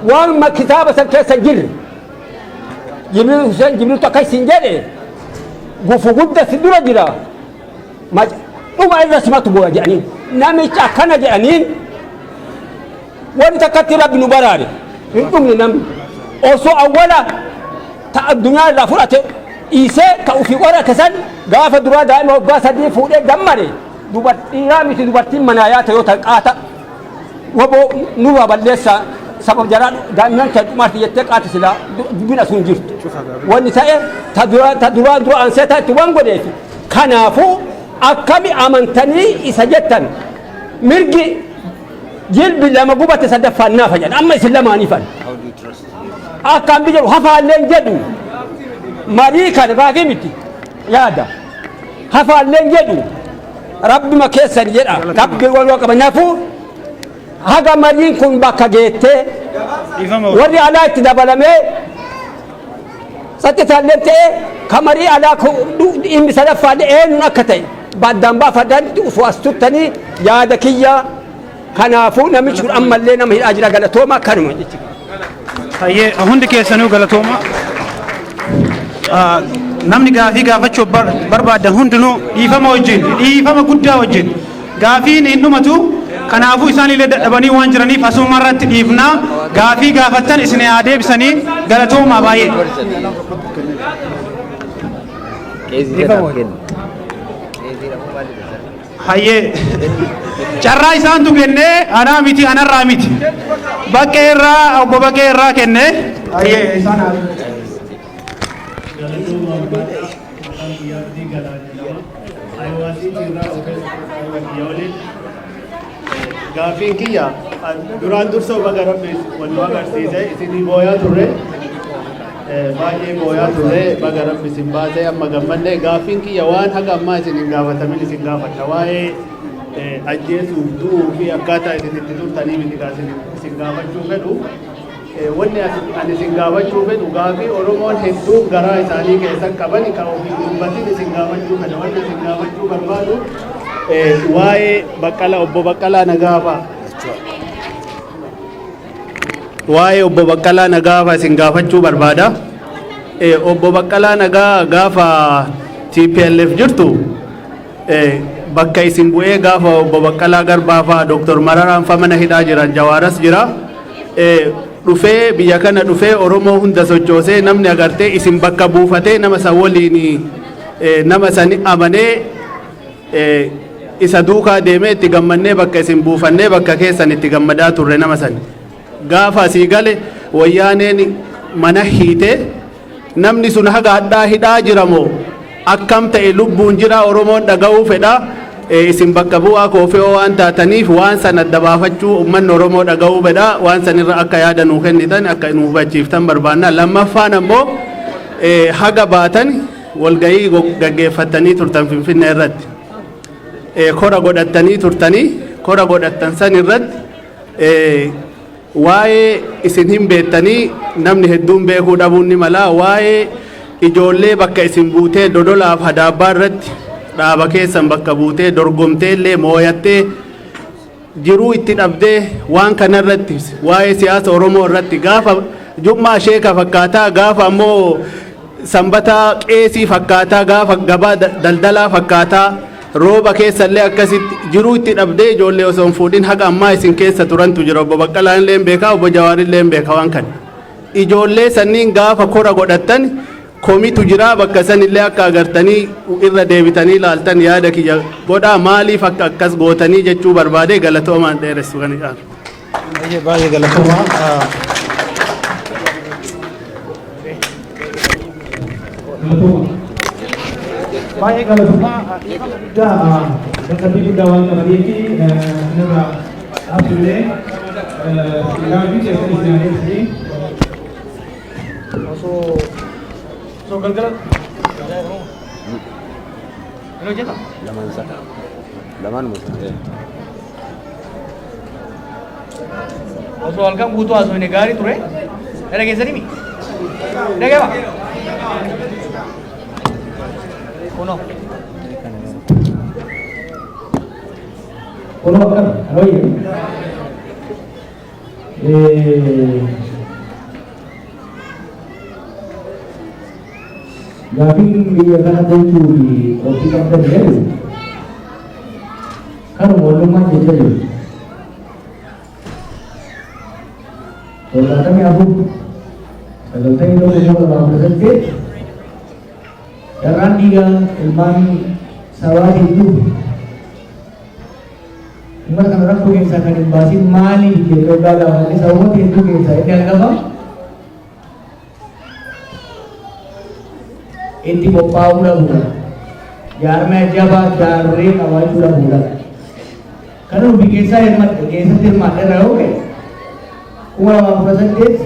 waan kitaaba san keessa jirre, Jibriil Hussein Jibriiltu akka isin jedhe, gufuu guddaa si dura jira, dhuma irra simatu bu'a jedhaniin. Namicha akkana jedhaniin, wanti takkatti Rabbi nu baraare, hin dhumne. Namni osoo awwala ta addunyaa irraa fudhate dhiisee ka ufii qorate san gaafa duraa daa'ima waggaa 3 fuudhee gammade, dubartiiraa miti, dubartiin manaa yaata yoo ta'an qaata waboo nurraa balleessaa sabab jaraa daa'imman kan dhumarti jettee qaata silaa dubbiin asuun jirtu. Wanni ta'e ta duraa dura ansee ta'a itti waan godheef. Kanaafuu akkami amantanii isa jettan? Mirgi jilbi lama gubate sadaffaan naafa jedhan. Amma isin lamaaniifan akka hambi jedhu hafaalleen jedhu, marii kana gaafii miti, yaada hafaalleen jedhu, Rabbima keessan jedha, Rabbi wal qaba. Nafuu haga mariin kun bakka geettee warri alaa itti dabalamee saxxitaallee ta'e, ka marii alaa dhimmi sadaffaallee eenyuun akka ta'e baddaan baafadanitti osoo as turtanii yaada kiyya. Kanaafuu namichi kun ammallee nama hidhaa jira. Galatooma, kanuma jechuudha. Hayyee, hundi keessanuu galatooma. Namni gaafii gaafachuu barbaadan hundinuu dhiifama wajjin, dhiifama guddaa wajjin, gaafiin hin dhumatu. Kanaafuu isaan illee dadhabanii waan jiraniif asuma irratti dhiifnaa. Gaafii gaafattan isin haa deebisanii. Galatooma baay'ee. Dhiifama wajjin. Hayyee, carraa isaantu kennee, anaa miti, anarraa miti, Baqqee irraa, obbo Baqqee irraa kennee. Hayyee, isaan haa. Galatooma ulfaadhaa. Maqaan kiyya Abdii Galaan jedhama. Iowa City irraa ogeessa kiyya waliin. Gaaffiin kiyya duraan dursa baga Rabbi wal nu agarsiise. Isinii booyaa turre. Baay'ee booyaa turre, baga Rabbi isin baasee, amma gammanne. Gaaffiin kiyya waan haga ammaa isin hin gaafatamin isin gaafadha. Waa'ee ajjeesuuf du'uu fi akkaataa isin itti turtanii miti isin gaafachuu fedhu. Wanni ani isin gaafachuu fedhu gaafii Oromoon hedduun garaa isaanii keessa qaban kan ofii dubbatin isin gaafachuu fedha. Wanni isin gaafachuu barbaadu waa'ee Baqqala, obbo Baqqalaa Nagaa fa'a. Waa'ee obbo Baqqalaa Nagaa fa'a isin gaafachuu barbaada. Obbo Baqqalaa Nagaa gaafa TPLF jirtu bakka isin bu'ee, gaafa obbo Baqqalaa Garbaa fa'a, Dr. Mararaan fa mana hidhaa jiran, Jawaaras jira. Dhufee biyya kana dhufee Oromoo hunda sochoosee, namni agartee isin bakka buufatee, nama san waliin, nama sani amanee, isa duukaa deemee itti gammannee, bakka isin buufannee bakka keessan itti gammadaa turre nama sani. Gaafa asii gale Wayyaaneen mana hiite. Namni sun haga hadhaa hidhaa jiramoo akkam ta'e, lubbuun jira? Oromoon dhaga'uu fedha. Isin bakka bu'aa koofe'oo waan taataniif waan san adda baafachuu uummanni Oromoo dhaga'uu fedha. Waan sanirra akka yaada nuu kennitan, akka nu hubachiiftan barbaanna. Lammaffaan ammoo haga baatan walgahii gaggeeffattanii turtan Finfinnee irratti. kora godhattanii turtanii, kora godhattan san irratti waa'ee isin hin beektanii, namni hedduun beekuu dhabuun ni mala, waa'ee ijoollee bakka isin buutee Dodolaaf Hadaabbaa irratti dhaaba keessan bakka buutee dorgomtee illee mooyattee jiruu itti dhabdee, waan kanarratti waa'ee siyaasa Oromoo irratti gaafa jummaa sheeka fakkaataa, gaafa ammoo sanbataa qeesii fakkaataa, gaafa gabaa daldalaa fakkaataa, rooba keessallee akkasitti jiruu itti dhabdee ijoollee osoo hin fuudhin haqa ammaa isin keessa turantu jira. Obbo Baqqalaan illee beekaa, obbo Jawaar illee beeka waan kana. Ijoollee sanniin gaafa kora godhattan komitu jira, bakka san illee akka agartanii irra deebitanii ilaaltan yaada kiyya godhaa. Maaliif akka akkas gootanii jechuu barbaade. Galatoomaan, dheeressu kan caalu. Baay'ee baay'ee galatoomaa. Galatoomaa. Baay'ee galatoomaa. Guddaa dadhabbii guddaa waan qabaniif isinirraa dhaabsillee gaaffii keessan isin adeemsisanii osoo galgala hin hojjeta. Lamaan isaa. Lamaanuma isaa. Osoo halkan guutuu haasofne gaarii ture. Na dhageessanii mi? Dhagama. Kunoo. Kunoo akkam alooyye. Gaafiin biyya kana bulchuu fi qophii qabdan jedhu kanuma wallummaan jecha jiru. 74, 91, 2018 carraan dhiiga ilmaan sabaatiin dhufu uummata kana rakkoo keessaa kan hin baasin maaliif jennee waggaa gaafanne, sababoota hedduu keessaa inni hangafa itti qophaa'uu dhabuudha. Jaarmaya jabaa jaarree qabaachuu dhabuudha. Kan nuti keessaa hirmaadhe keessatti hirmaadhe irraa yoo ka'e, 2018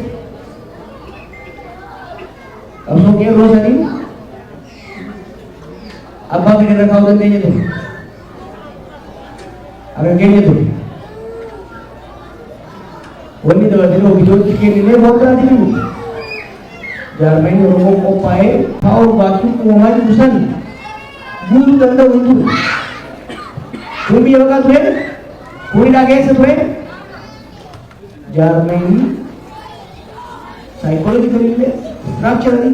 qabsoo qeerroo sanii abbaa fedhe irra kaa'uu dandeenya ture. Harka keenya ture. Wanni dabalatee ofiitti kenninee fuulduraatiin miti. Jaarmayni Oromoo qophaa'ee power vacuum uumamaa jiru san guutuu danda'u hin ture. Kun biyya baqaa ture, kun hidhaa keessa ture. Jaarmayni psychologically illee, structurally,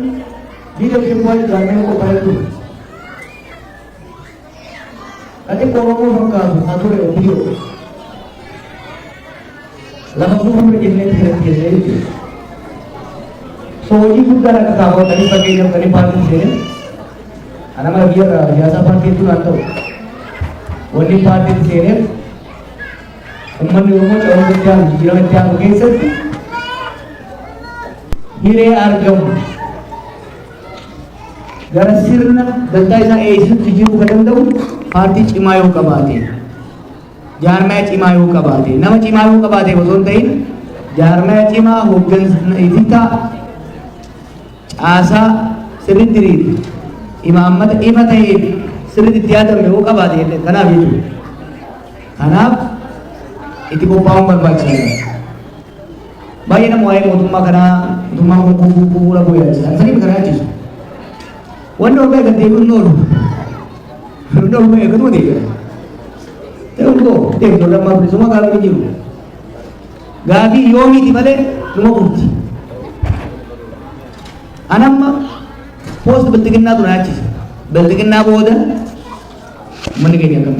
leadership wise jaarmayni qophaa'ee ture. Kan xiqqoo Oromoo fakkaatu haa ture OPDO. Lafa fuuldura jennee irratti jennee jechuudha. So hojii guddaan akka kaawwatanii, fakkeenyaaf kan paartiin seene, ana mala biyya irraa siyaasaa paartii hedduu naan ta'u. Wanni paartiin seeneef uummanni Oromoo ce'umsa itti aanu, jijjiirama itti aanu keessatti hiree argamu gara sirna dantaa isaa eegsisutti jiruu kan danda'u paartii cimaa yoo qabaate, jaarmaya cimaa yoo qabaate, nama cimaa yoo qabaate osoo hin ta'in, jaarmaya cimaa, hooggansa ifitaa, caasaa sirriitti diriire, imaammata ifa ta'ee sirriitti itti yaadame yoo qabaate, kanaaf jechuudha. Kanaaf itti qophaa'uun barbaachisaadha. Baay'ee nama waa'ee mootummaa kanaa, mootummaan kun kufuu kufuu dhabuu yaachisa. Saniif kana yaachisu. Wanni ol ba'e gad deebi'uun hin oolu. Wanni ol ba'e akkasuma deebi'a. Ta'u koo deemtu lammaa bilisummaa gaafii jiru. Gaafii yoomiiti malee numa kufti. Anamma post bilxiginnaa tuna yaachisa. Bilxiginnaa booda uummanni keenya akkam?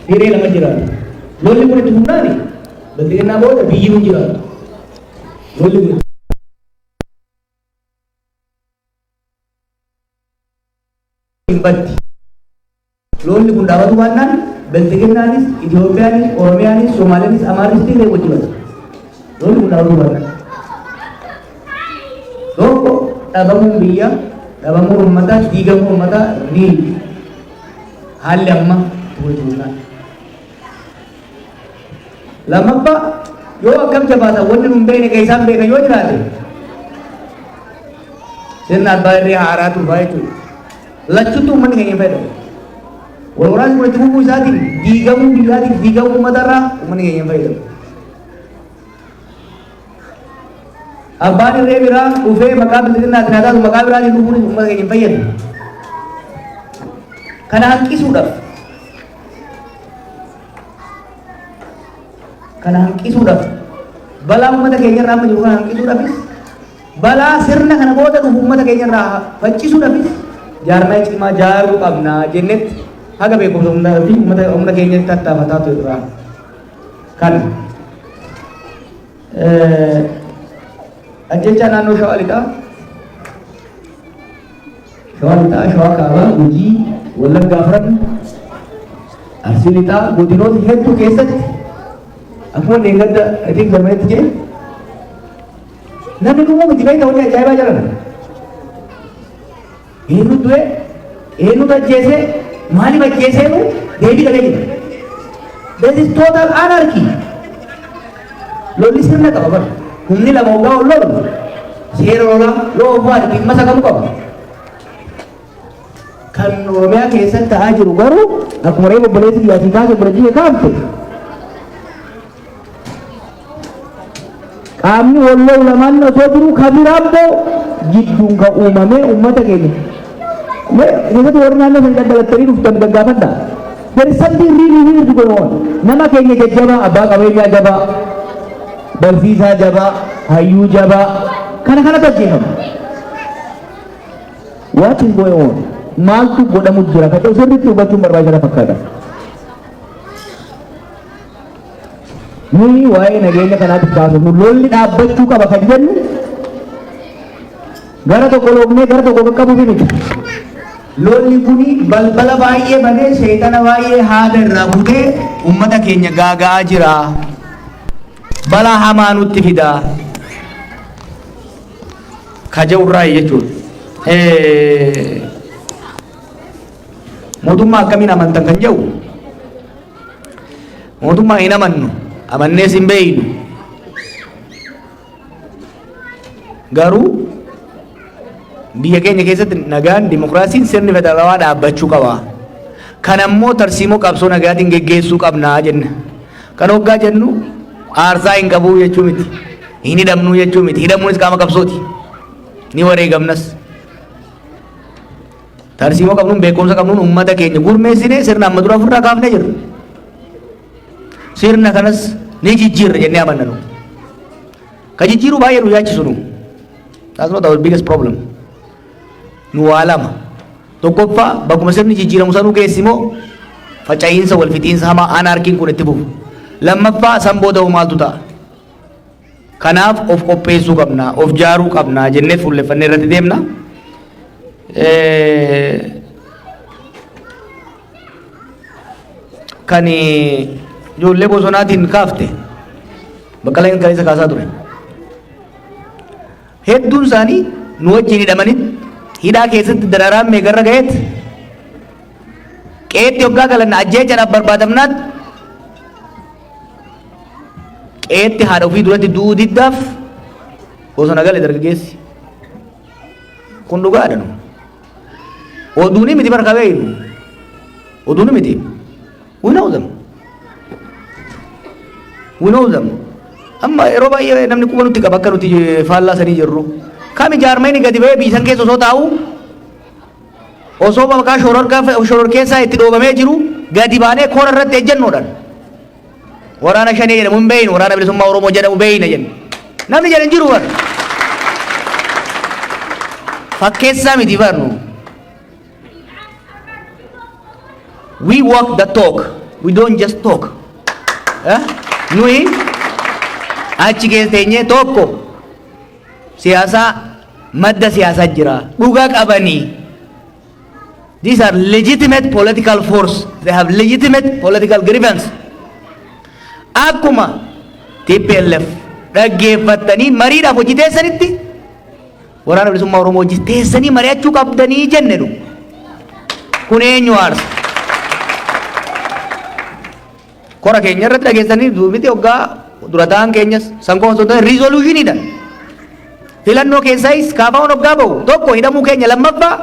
Hiree lama jiraatu. Lolli kun itti fufnaani bilxiginnaa booda biyyi kun jiraatu. Lolli kun hin baddi. Lolli kun dhaabatu baannaan bilxiginnaanis, Itoophiyaanis, Oromiyaanis, Somaaliyaanis, Amaarris Tigree wajji bada. Lolli kun dhaabatu baannaan. Tokko dhabamuun biyya, dhabamuun uummataa, diigamuun uummataa riil. Haalli amma itti fufnaan. Lammaffaa, yoo akkam jabaatan wanni nun beekne keessaan beekan yoo jiraate, sirna abbaa irree haaraatu dhufaa jechuudha. Lachuttuu uummanni keenya hin fayyadamu. Wal waraansi kun itti fufuu isaatiin diigamuu biyyaatiin diigamuu uummatarraa uummanni keenya hin fayyadamu. Abbaan irree biraa dhufee maqaa bilxiginnaatiin haa taatu maqaa biraatiin dhufuunis uummata keenya hin fayyadu. Kana hanqisuudhaaf kana hanqisuudhaaf balaa uummata keenya irraa amma jiru kana hanqisuudhaafis balaa sirna kana booda dhufu uummata keenya irraa faccisuudhaafis jaarmaya cimaa jaaruu qabna jennetti haga beekumsa humna fi uummata humna keenyatti tattaafataa turra. Kana ajjechaa naannoo Shawaa Lixaa, Shawaa Lixaa, Shawaa Kaabaa, Gujii, Wallaggaa afran, Arsii Lixaa godinoota hedduu keessatti akkuma dheengadda I think Jarmanitti jedhe namni dhumuu miti beekta wanni ajaa'ibaa jiran. Eenyu du'e, eenyutu ajjeese, maaliif ajjeeseenu deebii dhabee jira. There is total anarchy. Lolli sirna qaba bara. Humni lama hoggaa wal lolu seera lolaa loo of dhimma isa qabu qaba. Kan Oromiyaa keessatti ta'aa jiru garuu akkuma reefu obboleessi biyyaatii kaase obboleettii kaafte qaamni wal lolu lamaan osoo jiru ka biraa immoo jidduun kan uumamee uummata keenya. Keessatti warri naannoo sana daddalattanii dhuftan gaggaafadha. There is something really weird going on. Nama keenya jajjabaa, abbaa qabeenyaa jabaa, barsiisaa jabaa, hayyuu jabaa, kana kanatu ajjeefama. What is going on? Maaltu godhamu jira? Kan ta'u sirriitti hubachuun barbaachisaa fakkaata. Nuyi waa'ee nageenya kanaatiif kaasofnu lolli dhaabbachuu qaba kan jennu gara tokko loognee gara tokko qaqqabuuf miti. Lolli kuni balbala baay'ee banee seexana baay'ee haada irraa butee uummata keenya gaaga'aa jira. Balaa hamaa nutti fida. Kaja'urraa jechuudha. Mootummaa akkamiin amantan kan jedhu, mootummaa hin amannu, amannees hin beeynu. Garuu biyya keenya keessatti nagaan, dimokiraasiin, sirni federaalawaa dhaabbachuu qaba. Kan ammoo tarsiimoo qabsoo nagaatiin geggeessuu qabnaa jenna. Kan hoggaa jennu aarsaa hin qabuu jechuu miti. Hin hidhamnuu jechuu miti. Hidhamuunis qaama qabsooti. Ni wareegamnas. Tarsiimoo qabnuun, beekumsa qabnuun uummata keenya gurmeessinee sirna amma dura ofirraa kaafnee jirra. Sirna kanas ni jijjiirra jennee amanna nu. Ka jijjiiruu baay'ee nu yaachisu nu. That's not our biggest problem. Nu waa lama. Tokkoffaa, bakkuma sirni jijjiiramu sanuu keessi immoo faca'iinsa wal fixiinsa hamaa anarkiin kun itti fufu. Lammaffaa, san booda hoo maaltu ta'a? Kanaaf of qopheessuu qabna, of jaaruu qabna jennee fuulleffannee irratti deemna. Kan ijoollee bosonaatiin kaafte Baqqalaan kaleessa kaasaa ture. Hedduun isaanii nu wajjin hidhamanii hidhaa keessatti dararaan meeqarra ga'eet qeetti hoggaa galan ajjeechaadhaaf barbaadamnaat qeetti haadha ofii duratti du'uu diddaaf bosona gale dargaggeessi. Kun dhugaadha nu. Oduuni miti barka beeynu. Oduuni miti. We know them. We know them. Amma yeroo baay'ee namni quba nutti qaba akka nuti faallaa sanii jirru. Kami jaarmayni gadi ba'ee biisan keessa osoo taa'u, osoo maqaa shororkeessaa itti dhoobamee jiru, gadi baanee koora irratti ejjennoodhaan waraana shanee jedhamu hin beeynu, waraana bilisummaa Oromoo jedhamu beeyna jenne. Namni jedhan jiru bara. Fakkeessaa miti barnu. We walk the talk. We don't just talk. Eh? Nuyi achi keessa teenyee tokko siyaasaa madda siyaasaa jira. Dhugaa qabanii. These are legitimate political force. They have legitimate political grievance. Akkuma TPLF dhaggeeffattanii mariidhaaf hojii teessanitti waraana bilisummaa Oromoo hojii teessanii mari'achuu qabdanii jenne nu. Kun eenyu aarsa? Kora keenya irratti dhageessanii miti hoggaa dura ta'an keenyas san qofa osoo hin taane riizoluushiniidhaan. Filannoo keessaayis kaafaa'uun hoggaa bahu tokko hidhamuu keenya, lammaffaa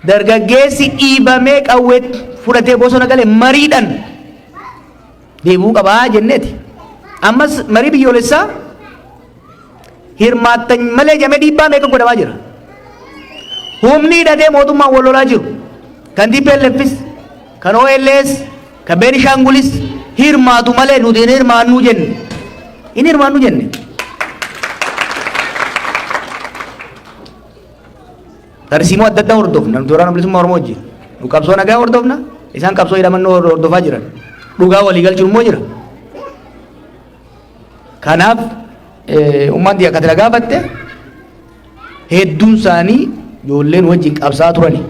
Dargaggeessi dhiibamee qawwee fudhatee bosona gale mariidhaan deebi'uu qabaa jenneeti. Ammas marii biyyoolessaa hirmaattan malee jamee dhiibbaa meeqa godhamaa jira. Humni hidhatee mootummaan wal lolaa jiru. Kan TPLFis, kan OLS, kan Beenishaangulis hirmaatu malee nuti hin hirmaannuu jenne. Hin hirmaannuu jenne. Tarsiimoo adda addaa hordofna. Nuti Waraana Bilisummaa Oromoo wajjin. Nu qabsoo nagaa hordofna. Isaan qabsoo hidhamannoo hordofaa jiran. Dhugaa walii galchuun immoo jira. Kanaaf uummanni akka ati na gaafatte hedduun isaanii ijoolleen wajjin qabsaa turani.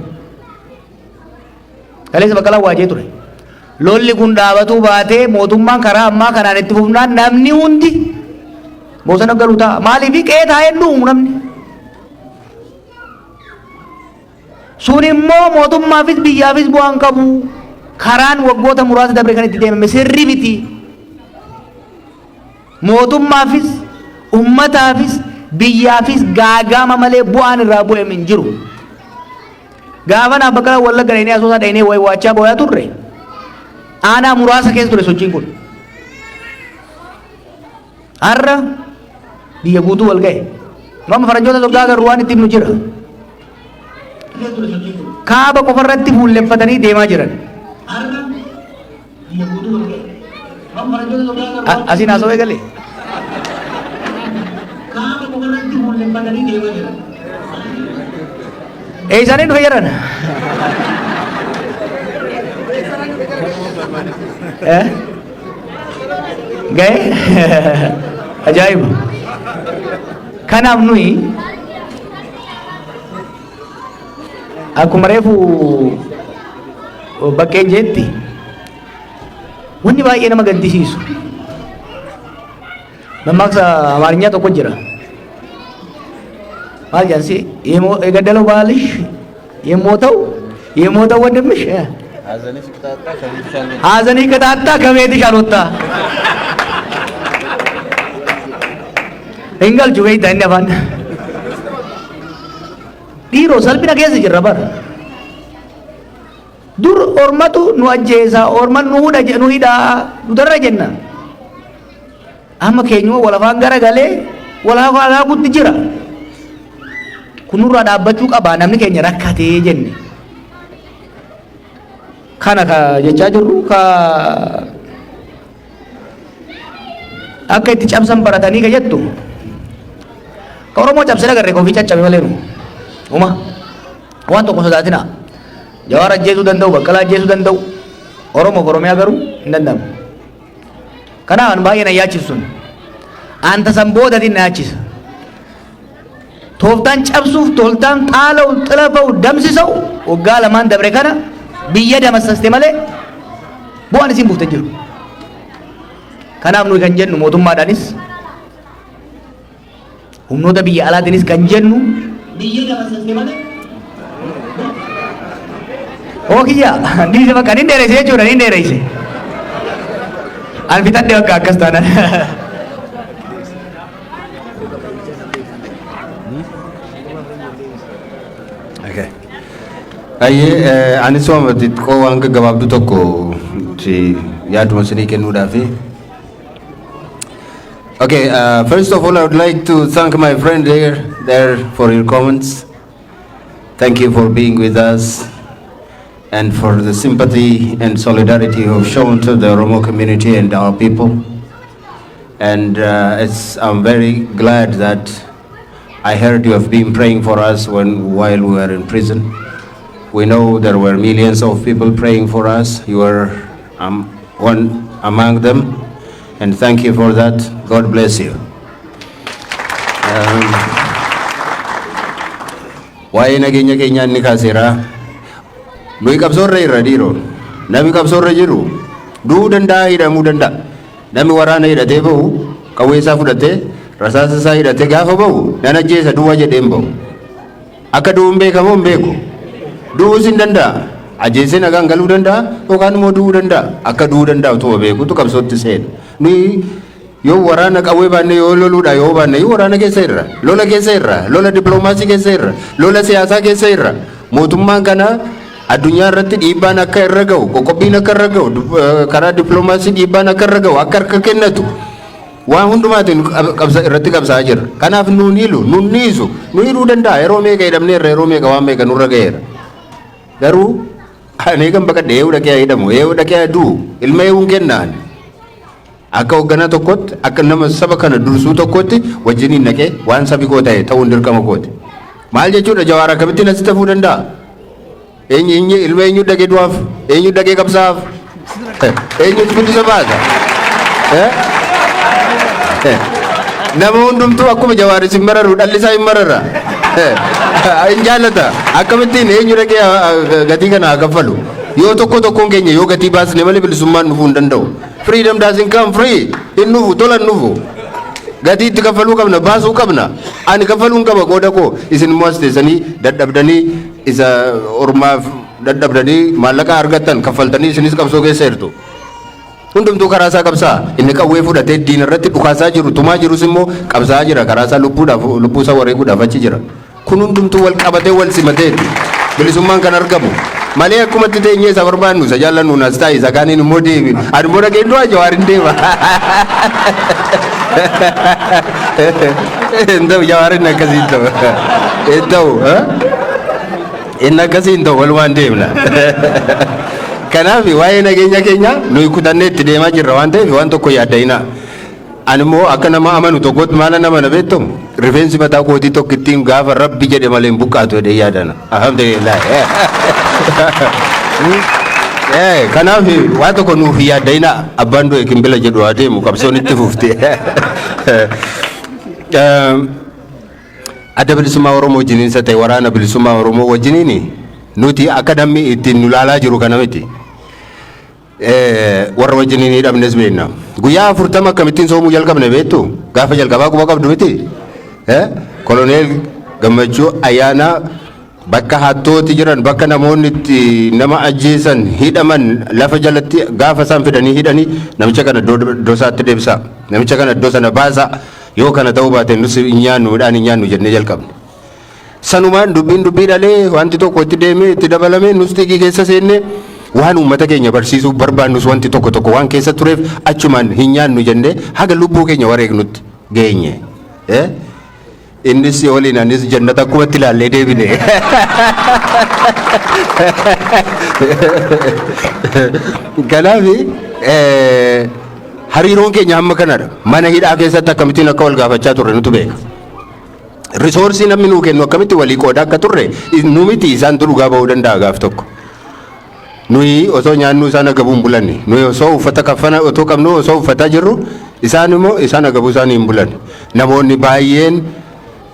Kaleessa Baqqalaa waajee ture. Lolli kun dhaabatuu baatee mootummaan karaa ammaa kanaan itti fufnaan namni hundi bosona galu ta'a. Maaliif qe'ee taa'ee hin dhumu namni. Sun immoo mootummaafis biyyaafis bu'aa hin qabu. Karaan waggoota muraasa dabre kan itti deemame sirrii miti. Mootummaafis, ummataafis, biyyaafis gaagaama malee bu'aan irraa bu'ame hin jiru. Gaafa naaf bakka Wallagga dhaynee Asoosaa dhaynee waywaachaa booyaa turre aanaa muraasa keessa ture sochiin kun. Har'a biyya guutuu wal ga'e. Nu amma faranjoota tokko agarru waan itti himnu jira. Kaaba qofarratti fuulleffatanii deemaa jiran. Asiin haasawaa eegale. Eessaniin dhufe jedhan. Eh? Ga'e? Ajaa'iba. Kanaaf nuyi akkuma reefu baqqeen jeetti wanni baay'ee nama gaddisiisu mammaaksa Amaarinyaa tokko jira. Maal jedhan si የገደለው ባልሽ የሞተው የሞተው ወንድምሽ ሀዘንሽ ከታጣ ከቤትሽ አልወጣ hin galchu beektaa inni afaan dhiiroo salphina keessa jirra bara. Dur ormatu nu ajjeesa, orma nu hudha nu hidhaa, nu darra jenna. Amma keenyuma wal afaan garagalee wal afaan haakutti jira. Kun nurraa dhaabbachuu qaba namni keenya rakkatee jenne. Kana ka jechaa jirru ka akka itti cabsan baratanii ka jettu. Ka Oromoo cabsee agarre ka ofii caccabe malee nu. Uma waan tokko sodaatina. Jawaar ajjeesuu danda'u, Baqqalaa ajjeesuu danda'u. Oromoof Oromiyaa garuu hin danda'amu. Kanaaf an baay'ee na yaachisu sun. Anta san boodatiin na yaachisa. Tooftaan cabsuuf, tooftaan xaala'u, xilafa'u, damsisa'u waggaa lamaan dabre kana biyya damassaste malee bu'aan isin buufte jiru. Kanaaf nuyi kan jennu mootummaadhaanis humnoota biyya alaatiinis kan jennu biyya damassaste malee Oo kiyya dhiise bakka nin dheeresse jechuudha nin dheeresse. An fixadhe bakka akkas taanaan. Okay. Ayyee anis waan xixiqqoo waan gaggabaabduu tokko si yaaduma isinii kennuudhaafi. Okay, first of all, I would like to thank my friend there for your comments. Thank you for being with us and for the sympathy and solidarity you have shown to the Oromo community and our people. And I'm very glad that I heard you have been praying for us while we were in prison. We know there were millions of people praying for us. You were one among them. And thank you for that. God bless you. Waa'ee nageenya keenyaa inni kaaseera. Nuyi qabsoorra irra dhiiroo. Namni qabsoorra jiru du'uu danda'a, hidhamuu danda'a. Namni waraana hidhatee bahu, qawwee isaa fudhatee, rasaasa isaa hidhatee gaafa bahu nan ajjeesa duwwaa jedhee hin bahu. Akka du'u hin beekamoo hin beeku. Du'uus hin danda'a. Ajjeesee nagaan galuu danda'a yookaan immoo du'uu danda'a. Akka du'uu danda'a utuma beekutu qabsootti seena. Nuyi Yoo waraana qawwee baanne, yoo loluudha yoo baanne, yoo waraana keessa irra, lola keessa irra, lola dippiloomaasii keessa irra, lola siyaasaa keessa irra, mootummaan kana addunyaa irratti dhiibbaan akka irra ga'u, qoqqobbiin akka irra ga'u, karaa dippiloomaasii dhiibbaan akka irra ga'u, akka harka kennatu waan hundumaatiin irratti qabsaa'aa jira. Kanaaf nuun hilu, nuun dhiisu, nu hidhuu danda'a. Yeroo meeqa hidhamneerra, yeroo meeqa waan meeqa nurra ga'eera. Garuu ani kan baqadhe eeyyuu dhaqee haa hidhamu, eeyyuu dhaqee haa du'u, ilma eeyyuun kennaan. Akka hoogganaa tokkotti, akka nama saba kana dursuu tokkotti wajjiniin naqee waan sabi koo ta'e ta'uun dirqama kooti. Maal jechuudha, Jawaar akkamittiin asitti hafuu danda'a? Eenyu, eenyu, ilma eenyu dhaqee du'aaf? Eenyu dhaqee qabsaa'aaf? Eenyutu bilisa baasa? Eh? Eh. Nama hundumtuu akkuma Jawaar isin mararu dhalli isaa hin marara. Hin jaallata. Akkamittiin eenyu dhaqee gatii kana haa kaffalu? Yoo tokko tokkoon keenya yoo gatii baasne malee bilisummaan dhufuu hin danda'u. Freedom doesn't come free. Hin dhufu, tola hin dhufu. Gatii itti kaffaluu qabna, baasuu qabna. Ani kaffaluun qaba qooda koo. Isin immoo as teessanii dadhabdanii, isa ormaaf dadhabdanii maallaqa argattan kaffaltanii isinis qabsoo keessa jirtu. Hundumtuu karaa isaa qabsaa. Inni qawwee fudhatee diina irratti dhukaasaa jiru, tumaa jirus immoo qabsaa'aa jira. Karaa isaa lubbuudhaaf, lubbuu isaa wareeguudhaaf achi jira. Kun hundumtuu wal qabatee wal simateeti bilisummaan kan argamu. Malee akkumatti teenyee isa barbaannu, isa jaallannu as taa'e, isa kaaniin immoo deebi. Ani immoo dhaqeen du'a, Jawaar hin deema. Hin ta'u, Jawaar inni akkasii hin ta'u. Hin ta'u. Inni akkasii hin ta'u, walumaan deemna. Kanaaf waa'ee nageenya keenya nuyi kutannee itti deemaa jirra waan ta'eef waan tokko yaadda'inaa. Ani immoo akka nama amanu tokkotti maala nama na beektu, rifeensi mataa kootii tokkittiin gaafa Rabbi jedhe malee hin buqqaatu jedhee yaadana. Alhamdulillah. Kanaaf waan tokko nuuf hin yaadda'inaa, abbaan du'e kimbila jedhu haa deemu, qabsoon itti fufti. Adda Bilisummaa Oromoo wajjiniin isa ta'e Waraana Bilisummaa Oromoo wajjiniin nuti akka namni ittiin nu laalaa jiru kana miti. Warra wajjiniin hidhamnes beekna. Guyyaa 40 akkamittiin soomuu jalqabne beektu? Gaafa jalqabaa quba qabdu miti? Koloneel Gammachuu Ayyaanaa bakka hattooti jiran, bakka namoonni itti nama ajjeesan hidhaman, lafa jalatti gaafa isaan fidanii hidhanii, namicha kana iddoo isaatti deebisaa. Namicha kana iddoo sana baasaa. Yoo kana ta'uu baate nus hin nyaannu, midhaan hin nyaannu jennee jalqabne. Sanumaan dubbiin dubbii dhalee, wanti tokko itti deemee itti dabalamee, nus xiiqii keessa seennee, waan uummata keenya barsiisuu barbaannus wanti tokko tokko waan keessa tureef achumaan hin nyaannu jennee haga lubbuu keenya wareegnutti geenye. Innis waliin anis jannata akkumatti ilaallee deebine. Kanaaf hariiroon keenya hamma kanadha. Mana hidhaa keessatti akkamittiin akka wal gaafachaa turre nutu beeka. Risoorsii namni nuu kennu akkamitti walii qooda akka turre nu miti isaantu dhugaa ba'uu danda'a gaaf tokko. Nuyi osoo nyaannuu isaan agabuu hin bulanne. Nuyi osoo uffata kaffana otoo qabnu, osoo uffataa jirru, isaan immoo isaan agabuu isaanii hin bulan. Namoonni baay'een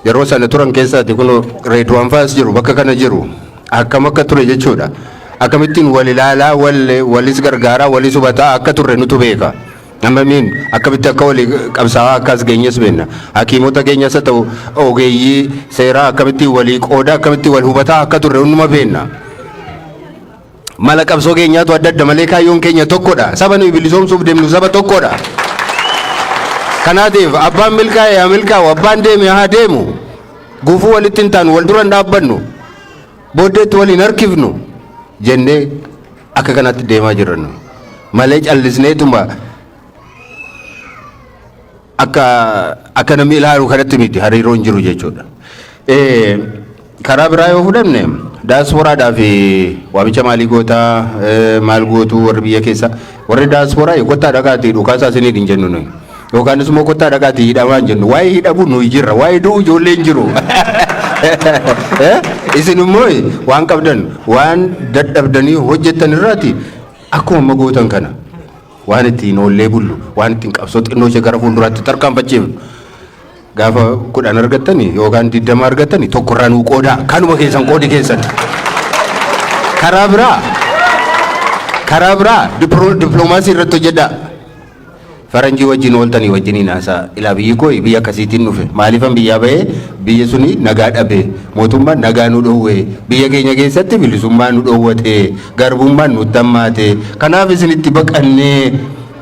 yeroo sana turan keessaati kun Reedwaan fa'as jiru, bakka kana jiru, akkam akka ture jechuudha. Akkamittiin wal ilaalaa, wal walis gargaaraa, walis hubataa akka turre nutu beeka. Hammamiin akkamitti akka walii qabsaa'aa akka as geenyes beekna. Hakiimota keenyas haa ta'u ogeeyyii seeraa akkamittiin walii qoodaa, akkamitti wal hubataa akka turre hunduma beekna. Mala qabsoo keenyaatu adda adda malee kaayyoon keenya tokkodha. Saba nuyi bilisoomsuuf deemnu saba tokkodha. Kanaatiif abbaan milkaa'e haa milkaa'u, abbaan deeme haa deemu. Gufuu walitti hin taanu, wal dura hin dhaabbannu. Booddeetti wal hin harkifnu jennee akka kanatti deemaa jirra nuyi. Malee callisneetuma akka namni ilaalu kanatti miti hariiroon jiru jechuudha. Karaa biraa yoo fudhanne, daasporaadhaa fi waamicha maalii gootaa, maal gootuu warri biyya keessa, warri daasporaa, kottaa dhaqaatii dhukaasaa isiniin hin jennu nuyi. Yookaanis immoo kottaa dhaqaatii hidhamaa hin jennu. Waa'ee hidhamuu nuyi jirra, waa'ee du'u ijoollee hin jiru. Isin immoo waan qabdan, waan dadhabdanii hojjettan irraati akkuma amma gootan kana waan ittiin oollee bullu, waan ittiin qabsoo xinnoo ishee gara fuulduraatti tarkaanfachiifnu, gaafa 10 argattani yookaan 20 argattani tokkorraa nuu qoodaa, kanuma keessan qoodi keessan. Karaa biraa dippiloomaasii irratti hojjedhaa. Faranjii wajjin ooltanii wajjiniin haasaa. Ilaa, biyyi koo biyya akkasiitiin dhufe. Maaliifan biyyaa bahee? Biyya suni nagaa dhabe. Mootummaan nagaa nu dhoowwe. Biyya keenya keessatti bilisummaa nu dhoowwate. Garbummaan nutti hammaate. Kanaaf isinitti baqannee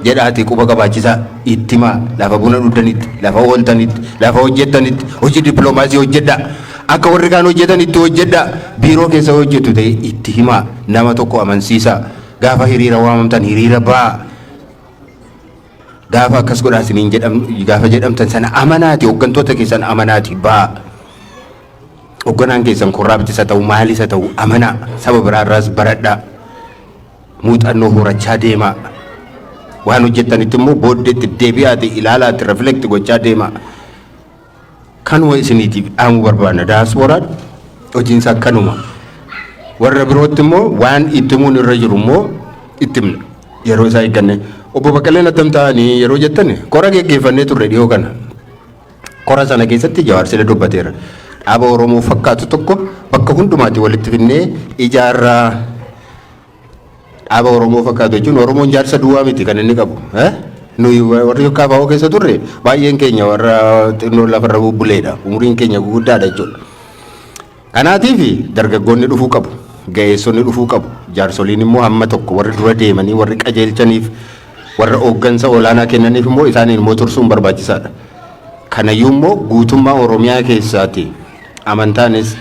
Jedhaatii quba qabaachisaa itti himaa. Lafa buna dhugdanitti, lafa ooltanitti, lafa hojjettanitti hojii dippiloomaasii hojjedhaa. Akka warri kaan hojjetanitti hojjedhaa. Biiroo keessa hojjetu ta'e itti himaa. Nama tokko amansiisaa. Gaafa hiriira waamamtan hiriira ba'aa. Gaafa akkas godhaa isiniin jedham gaafa jedhamtan sana amanaati, hooggantoota keessan amanaati ba'aa. Hoogganaan keessan corrupt isa ta'u, maalis haa ta'u, amanaa. Saba biraarraas baradhaa. Muuxannoo horachaa deemaa. Waan hojjettanitti immoo booddeetti deebi'aati ilaalaati reflect gochaa deemaa. Kanuma isiniitiif dhaamuu barbaanna. Daasporaan hojiinsa akkanuma. Warra birootti immoo waan itti himuun irra jiru immoo itti himna. Yeroo isaa eegganne. Obbo Baqqaleen attam ta'anii yeroo jettan, kora geggeeffannee turre dhiyoo kana. Kora sana keessatti Jawaar sila dubbateera. Dhaaba Oromoo fakkaatu tokko bakka hundumaatti walitti finnee ijaarraa. Dhaaba Oromoo fakkaatu jechuun Oromoon jaarsa duwwaa miti kan inni qabu. Nuyi warri KFO keessa turre baay'een keenya warra xinnoo lafarra bubbuleedha. Umuriin keenya guguddaadha jechuudha. Kanaatiif dargaggoonni dhufuu qabu. Ga'eessonni dhufuu qabu. Jaarsoliin immoo hamma tokko warri dura deemanii warri qajeelchaniif, warra hooggansa olaanaa kennaniif immoo isaaniin immoo tursuun barbaachisaadha. Kanayyuu immoo guutummaa Oromiyaa keessaati amantaanis,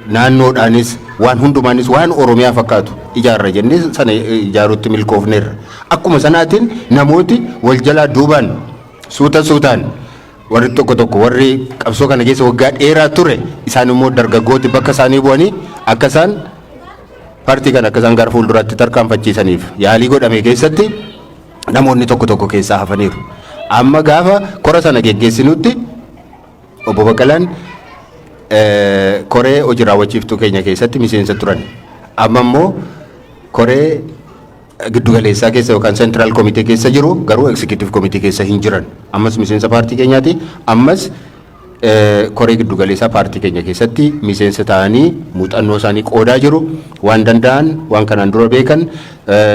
naannoodhaanis, waan hundumaanis waan Oromiyaa fakkaatu ijaarra jennee sana ijaaruutti milkoofneerra. Akkuma sanaatiin namooti wal jalaa duubaan suuta suutaan warri tokko tokko, warri qabsoo kana keessa waggaa dheeraa ture, isaan immoo dargaggooti bakka isaanii bu'anii akka isaan paartii kana akka isaan gara fuulduraatti tarkaanfachiisaniif yaalii godhame keessatti namoonni tokko tokko keessaa hafaniiru. Amma gaafa kora sana geggeessinutti obbo Baqqalaan koree hojii raawwachiiftuu keenya keessatti miseensa turan. Amma immoo koree giddugaleessaa keessa yookaan central committee keessa jiru, garuu executive committee keessa hin jiran. Ammas miseensa paartii keenyaati. Ammas koree giddugaleessaa paartii keenya keessatti miseensa ta'anii muuxannoo isaanii qoodaa jiru. Waan danda'an, waan kanaan dura beekan,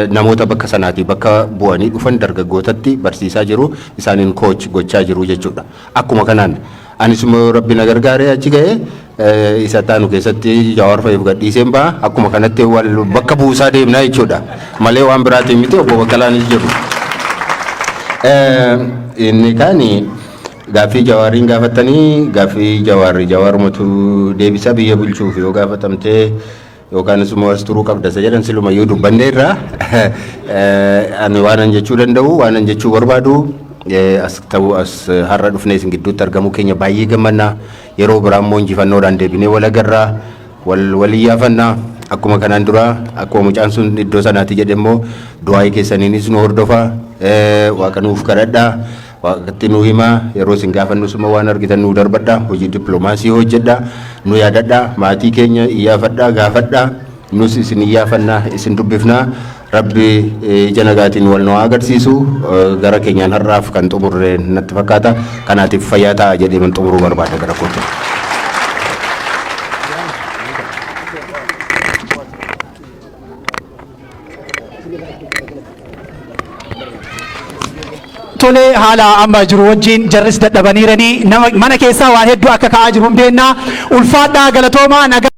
namoota bakka sanaatii bakka bu'anii dhufan dargaggootatti barsiisaa jiru. Isaaniin coach gochaa jiru jechuudha. Akkuma kanaan anis immoo Rabbi na gargaaree achi ga'ee isa taanu keessatti Jawaar fa'iif gadhiiseen ba'a. Akkuma kanatti wal bakka buusaa deemnaa jechuudha. Malee waan biraatiin miti, obbo Baqqalaanis jiru. Inni kaani gaaffii Jawaariin gaafatanii, gaaffii Jawaarri Jawaarumatu deebisa. Biyya bulchuuf yoo gaafatamtee yookaanis immoo as turuu qabda isa jedhan silumayyuu dubbanneerra. Ani waanan jechuu danda'u, waanan jechuu barbaadu, as ta'uu, as har'a dhufnee isin gidduutti argamuu keenya baay'ee gammannaa. Yeroo biraa immoo injifannoodhaan deebinee wal agarraa, wal waliyyaafannaa. Akkuma kanaan dura, akkuma mucaan sun iddoo sanaati jedhe immoo, du'aayii keessaniinis nu hordofaa, Waaqa nuuf kadhadhaa, Waaqatti nu himaa. Yeroo isin gaafannus immoo waan argitan nu darbadhaa. Hojii dippiloomaasii hojjedhaa, nu yaadadhaa, maatii keenya iyyaafadhaa, gaafadhaa, nus isin iyyaafannaa, isin dubbifnaa. Rabbi ija nagaatiin wal nu haa agarsiisu. Gara keenyaan har'aaf kan xumurre natti fakkaata. Kanaatiif fayyaa ta'a jedhee man xumuruu barbaada gara kootti. Tolee, haala amma jiru wajjin jarris dadhabaniiranii nama mana keessaa waan hedduu akka ka'aa jiru hin beennaa. Ulfaadhaa, galatoomaa, nagaa.